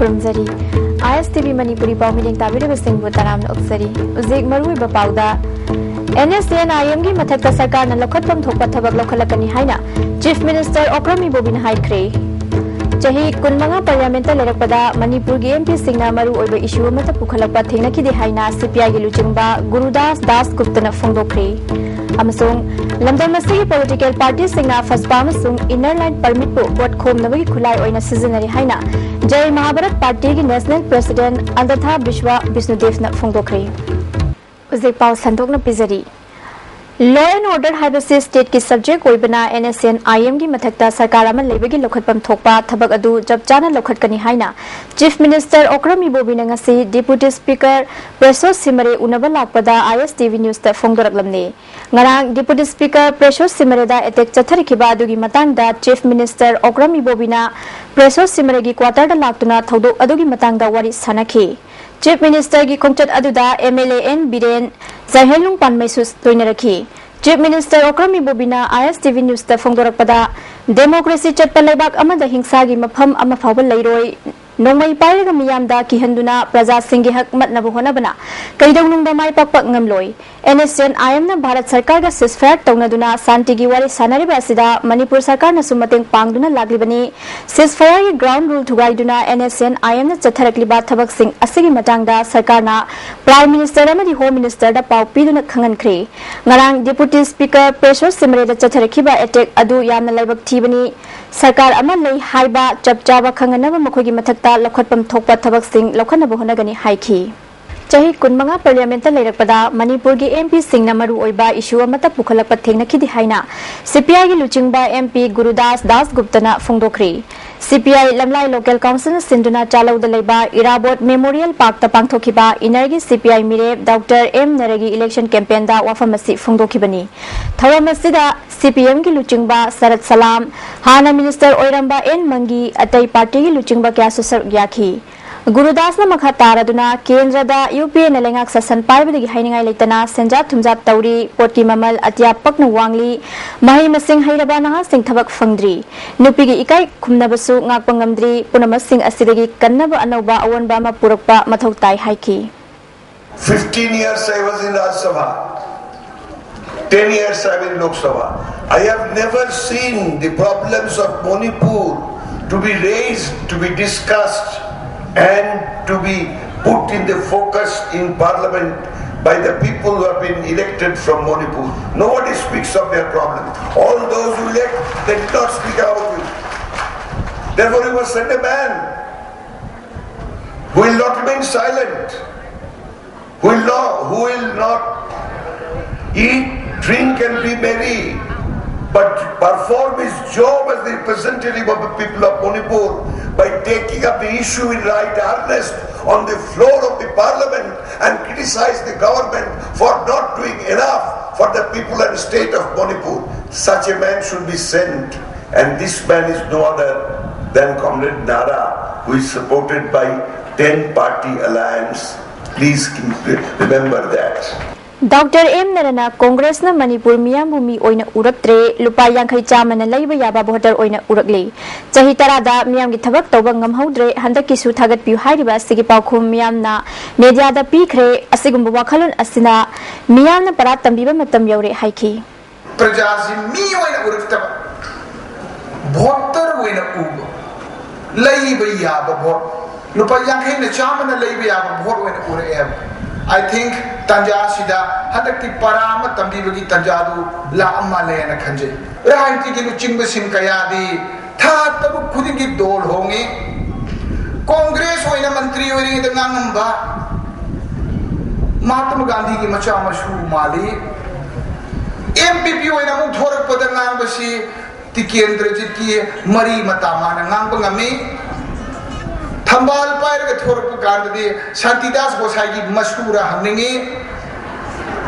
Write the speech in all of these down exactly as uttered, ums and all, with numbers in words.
ꯈꯨꯔꯨꯝꯖꯔꯤ꯫ ꯑꯥꯏ S T V Manipuri ꯄꯥꯎ ꯃꯤꯠꯌꯦꯡ ꯇꯥꯕꯤꯔꯤꯕꯁꯤꯡꯕꯨ ꯇꯔꯥꯝꯅ ꯑꯣꯛꯆꯔꯤ꯫ ꯍꯧꯖꯤꯛ ꯃꯔꯨꯑꯣꯏꯕ ꯄꯥꯎꯗ, ꯑꯦꯟ ꯑꯦꯁ ꯑꯦꯟ ꯑꯥꯏ ꯑꯦꯝꯒꯤ ꯃꯊꯛꯇ ꯁꯔꯀꯥꯔꯅ ꯂꯧꯈꯠꯐꯝ ꯊꯣꯛꯄ ꯊꯕꯛ ꯂꯧꯈꯠꯂꯛꯀꯅꯤ ꯍꯥꯏꯅ ꯆꯤꯐ ꯃꯤꯅꯤꯁꯇꯔ ꯑꯣꯀ꯭ꯔꯝ ꯏꯕꯣꯕꯤꯅ ꯍꯥꯏꯈ꯭ꯔꯦ꯫ ꯆꯍꯤ ꯀꯨꯟꯃꯉꯥ ꯄꯥꯔꯂꯤꯌꯥꯃꯦꯟꯇ ꯂꯩꯔꯛꯄꯗ ꯃꯅꯤꯄꯨꯔꯒꯤ ꯑꯦꯝ ꯄꯤꯁꯤꯡꯅ ꯃꯔꯨꯑꯣꯏꯕ ꯏꯁꯨ ꯑꯃꯠꯇ ꯄꯨꯈꯠꯂꯛꯄ ꯊꯦꯡꯅꯈꯤꯗꯦ ꯍꯥꯏꯅ ꯁꯤ ꯄꯤ ꯑꯥꯏꯒꯤ ꯂꯨꯆꯤꯡꯕ ꯒꯨꯔꯨꯗꯥꯁ ꯗꯥꯁ ꯒꯨꯞꯇꯅ ꯐꯣꯡꯗꯣꯛꯈ꯭ꯔꯦ꯫ ꯑꯃꯁꯨꯡ ꯂꯝꯗꯝ ꯑꯁꯤꯒꯤ ꯄꯣꯂꯤꯇꯤꯀꯦꯜ ꯄꯥꯔꯇꯤꯁꯤꯡꯅ ꯐꯁꯄꯥ ꯑꯃꯁꯨꯡ ꯏꯟꯅꯔ ꯂꯥꯏꯟ ꯄꯔꯃꯤꯠꯄꯨ ꯚꯣꯠ ꯈꯣꯝꯅꯕꯒꯤ ꯈꯨꯠꯂꯥꯏ ꯑꯣꯏꯅ ꯁꯤꯖꯤꯟꯅꯔꯤ ꯍꯥꯏꯅ ꯖꯩ ꯃꯍꯥꯚꯥꯔꯠ ꯄꯥꯔꯇꯤꯒꯤ ꯅꯦꯁꯅꯦꯜ ꯄ꯭ꯔꯦꯁꯤꯗꯦꯟꯠ ꯑꯟꯗꯊꯥ ꯕꯤꯁ꯭ꯋ ꯕꯤꯁ꯭ꯅꯨꯗꯦꯕꯅ ꯐꯣꯡꯗꯣꯛꯈ꯭ꯔꯦ꯫ ꯍꯧꯖꯤꯛ ꯄꯥꯎ ꯁꯟꯗꯣꯛꯅ ꯄꯤꯖꯔꯤ꯫ Law and order ꯍꯥꯏꯕꯁꯤ ꯁ꯭ꯇꯦꯠꯀꯤ ꯁꯕꯖꯦꯛ ꯑꯣꯏꯕꯅ ꯑꯦꯟ ꯑꯦꯁ ꯑꯦꯟ ꯑꯥꯏ ꯑꯦꯝꯒꯤ ꯃꯊꯛꯇ ꯁꯔꯀꯥꯔ ꯑꯃ ꯂꯩꯕꯒꯤ ꯂꯧꯈꯠꯐꯝ ꯊꯣꯛꯄ ꯊꯕꯛ ꯑꯗꯨ ꯆꯞ ꯆꯥꯅ ꯂꯧꯈꯠꯀꯅꯤ ꯍꯥꯏꯅ ꯆꯤꯐ ꯃꯤꯅꯤꯁꯇꯔ ꯑꯣꯀ꯭ꯔꯝ ꯏꯕꯣꯕꯤꯅ ꯉꯁꯤ ꯗꯤꯄꯨꯇꯤ ꯁ꯭ꯄꯤꯀꯔ ꯄ꯭ꯔꯦꯁꯣ ꯁꯤꯃꯔꯦ ꯎꯅꯕ ꯂꯥꯛꯄꯗ ꯑꯥꯏ ꯑꯦꯁ ꯇꯤ ꯚꯤ ꯅ꯭ꯌꯨꯁꯇ ꯐꯣꯡꯗꯣꯔꯛꯂꯝꯅꯤ꯫ ꯉꯔꯥꯡ ꯗꯤꯄꯨꯇꯤ ꯁ꯭ꯄꯤꯀꯔ ꯄ꯭ꯔꯦꯁꯣ ꯁꯤꯃꯔꯦꯗ ꯑꯦꯇꯦꯛ ꯆꯠꯊꯔꯛꯈꯤꯕ ꯑꯗꯨꯒꯤ ꯃꯇꯥꯡꯗ ꯆꯤꯐ ꯃꯤꯅꯤꯁꯇꯔ ꯑꯣꯀ꯭ꯔꯝ ꯏꯕꯣꯕꯤꯅ ꯄ꯭ꯔꯦꯁꯣ ꯁꯤꯃꯔꯦꯒꯤ ꯀ꯭ꯋꯥꯇꯔꯗ ꯂꯥꯛꯇꯨꯅ ꯊꯧꯗꯣꯛ ꯑꯗꯨꯒꯤ ꯃꯇꯥꯡꯗ ꯋꯥꯔꯤ ꯁꯥꯅꯈꯤ꯫ ꯆꯤꯐ ꯃꯤꯅꯤꯁꯇꯔꯒꯤ ꯈꯣꯡꯆꯠ ꯑꯗꯨꯗ M L A N Biren, ꯖꯥꯏꯍꯦꯟꯂꯨꯡ ꯄꯥꯟꯃꯩꯁꯨ ꯂꯣꯏꯅꯔꯛꯈꯤ꯫ ꯆꯤꯐ ꯃꯤꯅꯤꯁꯇꯔ ꯑꯣꯀ꯭ꯔꯝ ꯏꯕꯣꯕꯤꯅ ꯑꯥꯏ ꯑꯦꯁ ꯇꯤ ꯚꯤ ꯅ꯭ꯌꯨꯁꯇ ꯐꯣꯡꯗꯣꯔꯛꯄꯗ, ꯗꯦꯃꯣꯀ꯭ꯔꯦꯁꯤ ꯆꯠꯄ ꯂꯩꯕꯥꯛ ꯑꯃꯗ ꯍꯤꯡꯁꯥꯒꯤ ꯃꯐꯝ ꯑꯃ ꯐꯥꯎꯕ ꯂꯩꯔꯣꯏ꯫ ꯅꯣꯡꯃꯩ ꯄꯥꯏꯔꯒ ꯃꯤꯌꯥꯝꯗ ꯀꯤꯍꯟꯗꯨꯅ ꯄ꯭ꯔꯖꯥꯁꯤꯡꯒꯤ ꯍꯛ ꯃꯠꯅꯕ ꯍꯣꯠꯅꯕꯅ ꯀꯩꯗꯧꯅꯨꯡꯗ ꯃꯥꯏ ꯄꯥꯛꯄ ꯉꯝꯂꯣꯏ꯫ ꯑꯦꯟ ꯑꯦꯁ ꯑꯦꯟ ꯑꯥꯏ ꯑꯦꯝꯅ ꯚꯥꯔꯠ ꯁꯔꯀꯥꯔꯒ ceasefire ꯇꯧꯅꯗꯨꯅ ꯁꯥꯟꯇꯤꯒꯤ ꯋꯥꯔꯤ ꯁꯥꯅꯔꯤꯕ ꯑꯁꯤꯗ ꯃꯅꯤꯄꯨꯔ ꯁꯔꯀꯥꯔꯅꯁꯨ ꯃꯇꯦꯡ ꯄꯥꯡꯗꯨꯅ ꯂꯥꯛꯂꯤꯕꯅꯤ꯫ Ceasefire ꯒꯤ ground rule ꯊꯨꯒꯥꯏꯗꯨꯅ ꯑꯦꯟ ꯑꯦꯁ ꯑꯦꯟ ꯑꯥꯏ ꯑꯦꯝꯅ ꯆꯠꯊꯔꯛꯂꯤꯕ ꯊꯕꯛꯁꯤꯡ ꯑꯁꯤꯒꯤ ꯃꯇꯥꯡꯗ ꯁꯔꯀꯥꯔꯅ Prime Minister ꯑꯃꯗꯤ Home Minister ꯗ ꯄꯥꯎ ꯄꯤꯗꯨꯅ ꯈꯪꯍꯟꯈ꯭ꯔꯦ꯫ ꯉꯔꯥꯡ ꯗꯤꯄꯨꯇꯤ ꯁ꯭ꯄꯤꯀꯔ ꯄ꯭ꯔꯦꯁꯣ ꯁꯤꯃꯔꯦꯗ ꯆꯠꯊꯔꯛꯈꯤꯕ ꯑꯦꯇꯦꯛ ꯑꯗꯨ ꯌꯥꯝꯅ ꯂꯥꯏꯕꯛ ꯊꯤꯕꯅꯤ꯫ ꯁꯔꯀꯥꯔ ꯑꯃ ꯂꯩ ꯍꯥꯏꯕ ꯆꯞ ꯆꯥꯕ ꯈꯪꯍꯟꯅꯕ ꯃꯈꯣꯏꯒꯤ ꯃꯊꯛꯇ ꯂꯧꯈꯠꯐꯝ ꯊꯣꯛꯄ ꯊꯕꯛꯁꯤꯡ ꯂꯧꯈꯠꯅꯕ ꯍꯣꯠꯅꯒꯅꯤ ꯍꯥꯏꯈꯤ꯫ ꯆꯍꯤ ꯀꯨꯟꯃꯉꯥ ꯄꯥꯔꯂꯤꯌꯥꯃꯦꯟꯇ ꯂꯩꯔꯛꯄꯗ ꯃꯅꯤꯄꯨꯔꯒꯤ ꯑꯦꯝ ꯄꯤꯁꯤꯡꯅ ꯃꯔꯨꯑꯣꯏꯕ ꯏꯁꯨ ꯑꯃꯠꯇ ꯄꯨꯈꯠꯂꯛꯄ ꯊꯦꯡꯅꯈꯤꯗꯦ ꯍꯥꯏꯅ ꯁꯤ ꯄꯤ ꯑꯥꯏꯒꯤ ꯂꯨꯆꯤꯡꯕ ꯑꯦꯝ ꯄꯤ ꯒꯨꯔꯨꯗꯥꯁ ꯗꯥꯁ ꯒꯨꯞꯇꯅ ꯐꯣꯡꯗꯣꯛꯈ꯭ꯔꯦ꯫ ꯁꯤ ꯄꯤ ꯑꯥꯏ ꯂꯝꯂꯥꯏ ꯂꯣꯀꯦꯜ ꯀꯥꯎꯟꯁꯤꯜꯅ ꯁꯤꯟꯗꯨꯅ ꯆꯥꯂꯧꯗ ꯂꯩꯕ ꯏꯔꯥꯕꯣꯠ ꯃꯦꯃꯣꯔꯤꯌꯦꯜ ꯄꯥꯔꯛꯇ ꯄꯥꯡꯊꯣꯛꯈꯤꯕ ꯏꯅꯔꯒꯤ ꯁꯤ ꯄꯤ ꯑꯥꯏ ꯃꯤꯔꯦꯞ ꯗꯣꯛꯇꯔ ꯑꯦꯝ ꯅꯔꯒꯤ ꯏꯂꯦꯛꯁꯟ ꯀꯦꯝꯄꯦꯟꯗ ꯋꯥꯐꯝ ꯑꯁꯤ ꯐꯣꯡꯗꯣꯛꯈꯤꯕꯅꯤ꯫ ꯊꯧꯔꯝ ꯑꯁꯤꯗ ꯁꯤ ꯄꯤ ꯑꯦꯝꯒꯤ ꯂꯨꯆꯤꯡꯕ ꯁꯔꯠ ꯁꯂꯥꯝ, ꯍꯥꯟꯅ ꯃꯤꯅꯤꯁꯇꯔ ꯑꯣꯏꯔꯝꯕ ꯑꯦꯟ ꯃꯪꯒꯤ, ꯑꯇꯩ ꯄꯥꯔꯇꯤꯒꯤ ꯂꯨꯆꯤꯡꯕ ꯀꯌꯥꯁꯨ ꯁꯔꯨꯛ ꯌꯥꯈꯤ꯫ ꯒꯨꯔꯨꯗꯥꯁꯅ ꯃꯈꯥ ꯇꯥꯔꯗꯨꯅ, ꯀꯦꯟꯗ꯭ꯔꯗ ꯌꯨ ꯄꯤ ꯑꯦꯅ ꯂꯩꯉꯥꯛ ꯁꯥꯁꯟ ꯄꯥꯏꯕꯗꯒꯤ ꯍꯥꯏꯅꯤꯡꯉꯥꯏ ꯂꯩꯇꯅ ꯁꯦꯟꯖꯥ ꯊꯨꯝꯖꯥ ꯇꯧꯔꯤ, ꯄꯣꯠꯀꯤ ꯃꯃꯜ ꯑꯇꯤꯌꯥ ꯄꯛꯅ ꯋꯥꯡꯂꯤ, ꯃꯍꯩ ꯃꯁꯤꯡ ꯍꯩꯔꯕ ꯅꯍꯥꯁꯤꯡ ꯊꯕꯛ ꯐꯪꯗ꯭ꯔꯤ, ꯅꯨꯄꯤꯒꯤ ꯏꯀꯥꯏ ꯈꯨꯝꯅꯕꯁꯨ ꯉꯥꯛꯄ ꯉꯝꯗ꯭ꯔꯤ, ꯄꯨꯝꯅꯃꯛꯁꯤꯡ ꯑꯁꯤꯗꯒꯤ ꯀꯟꯅꯕ ꯑꯅꯧꯕ ꯑꯑꯣꯟꯕ ꯑꯃ ꯄꯨꯔꯛꯄ ꯃꯊꯧ ꯇꯥꯏ ꯍꯥꯏꯈꯤ꯫ Fifteen years I was in Rajya Sabha, ten years I'm in Lok Sabha. I have never seen the problems of Manipur to be raised, to be discussed, and to be put in the focus in parliament by the people who have been elected from Manipur. Nobody speaks of their problem. All those who elect, they did not speak about it. Therefore, you must send a man who will not remain silent, who will not, who will not eat, drink, and be merry, but perform his job as the representative of the people of Manipur by taking up the issue in right earnest on the floor of the parliament and criticize the government for not doing enough for the people and state of Manipur. Such a man should be sent, and this man is no other than Comrade Nara, who is supported by ten party alliance. Please keep, remember that. Doctor M ꯅꯔꯅ ꯀꯣꯡꯒ꯭ꯔꯦꯁꯅ ꯃꯅꯤꯄꯨꯔ ꯃꯤꯌꯥꯝꯕꯨ ꯃꯤ ꯑꯣꯏꯅ ꯎꯔꯛꯇ꯭ꯔꯦ, ꯂꯨꯄꯥ ꯌꯥꯡꯈꯩ ꯆꯥꯝꯃꯅ ꯂꯩꯕ ꯌꯥꯕ voter ꯑꯣꯏꯅ ꯎꯔꯛꯂꯦ꯫ ꯆꯍꯤ ꯇꯔꯥꯗ ꯃꯤꯌꯥꯝꯒꯤ ꯊꯕꯛ ꯇꯧꯕ ꯉꯝꯍꯧꯗ꯭ꯔꯦ, ꯍꯟꯗꯛꯀꯤꯁꯨ ꯊꯥꯒꯠꯄꯤꯌꯨ ꯍꯥꯏꯔꯤꯕ ꯑꯁꯤꯒꯤ ꯄꯥꯎꯈꯨꯝ ꯃꯤꯌꯥꯝꯅ ꯃꯦꯗꯤꯌꯥꯗ ꯄꯤꯈ꯭ꯔꯦ꯫ ꯑꯁꯤꯒꯨꯝꯕ ꯋꯥꯈꯜꯂꯣꯟ ꯑꯁꯤꯅ ꯃꯤꯌꯥꯝꯅ ꯄꯔꯥ ꯇꯝꯕꯤꯕ ꯃꯇꯝ ꯌꯧꯔꯦ ꯍꯥꯏꯈꯤ꯫ ꯄ꯭ꯔꯖꯥꯁꯤ ꯃꯤ ꯑꯣꯏꯅ ꯎꯔꯛꯇꯕ, ꯚꯣꯇꯔ ꯑꯣꯏꯅ ꯎꯕ, ꯂꯩꯕ ꯌꯥꯕ ꯚꯣꯠ, ꯂꯨꯄꯥ ꯌꯥꯡꯈꯩꯅ ꯆꯥꯝꯃꯅ ꯂꯩꯕ ꯌꯥꯕ ꯚꯣꯠ ꯑꯣꯏꯅ ꯎꯔꯛꯑꯦꯕ꯫ I think ꯇꯥꯟꯖꯥ ꯑꯁꯤꯗ ꯍꯟꯗꯛꯇꯤ ꯄꯔꯥ ꯑꯃ ꯇꯝꯕꯤꯕꯒꯤ ꯇꯥꯟꯖꯥꯗꯨ ꯂꯥꯛꯑ ꯃꯥꯜꯂꯦꯅ ꯈꯟꯖꯩ꯫ ꯔꯥꯖꯅꯤꯇꯤꯒꯤ ꯂꯨꯆꯤꯡꯕꯁꯤꯡ ꯀꯌꯥꯗꯤ ꯊꯥ ꯇꯔꯨꯛ ꯈꯨꯗꯤꯡꯒꯤ ꯗꯣꯜ ꯍꯣꯡꯉꯤ꯫ ꯀꯣꯡꯒ꯭ꯔꯦꯁ ꯑꯣꯏꯅ ꯃꯟꯇ꯭ꯔꯤ ꯑꯣꯏꯔꯤꯉꯩꯗ ꯉꯥꯡꯉꯝꯕ ꯃꯍꯥꯇꯃ ꯒꯥꯟꯙꯤꯒꯤ ꯃꯆꯥ ꯃꯁꯨ ꯃꯥꯜꯂꯤ꯫ ꯑꯦꯝ ꯄꯤ ꯄꯤ ꯑꯣꯏꯅ ꯑꯃꯨꯛ ꯊꯣꯔꯛꯄꯗ ꯉꯥꯡꯕꯁꯤ ꯇꯤꯀꯦꯟꯗ꯭ꯔꯖꯤꯠꯀꯤ ꯃꯔꯤ ꯃꯇꯥ ꯃꯥꯅ ꯉꯥꯡꯕ ꯉꯝꯃꯤ꯫ ꯊꯝꯕꯥꯜ ꯄꯥꯏꯔꯒ ꯊꯣꯔꯛꯄ ꯀꯥꯟꯗꯗꯤ ꯁꯥꯟꯇꯤꯗꯥꯁ ꯒꯣꯁꯥꯏꯒꯤ ꯃꯁꯨꯔ ꯍꯪꯅꯤꯡꯉꯤ꯫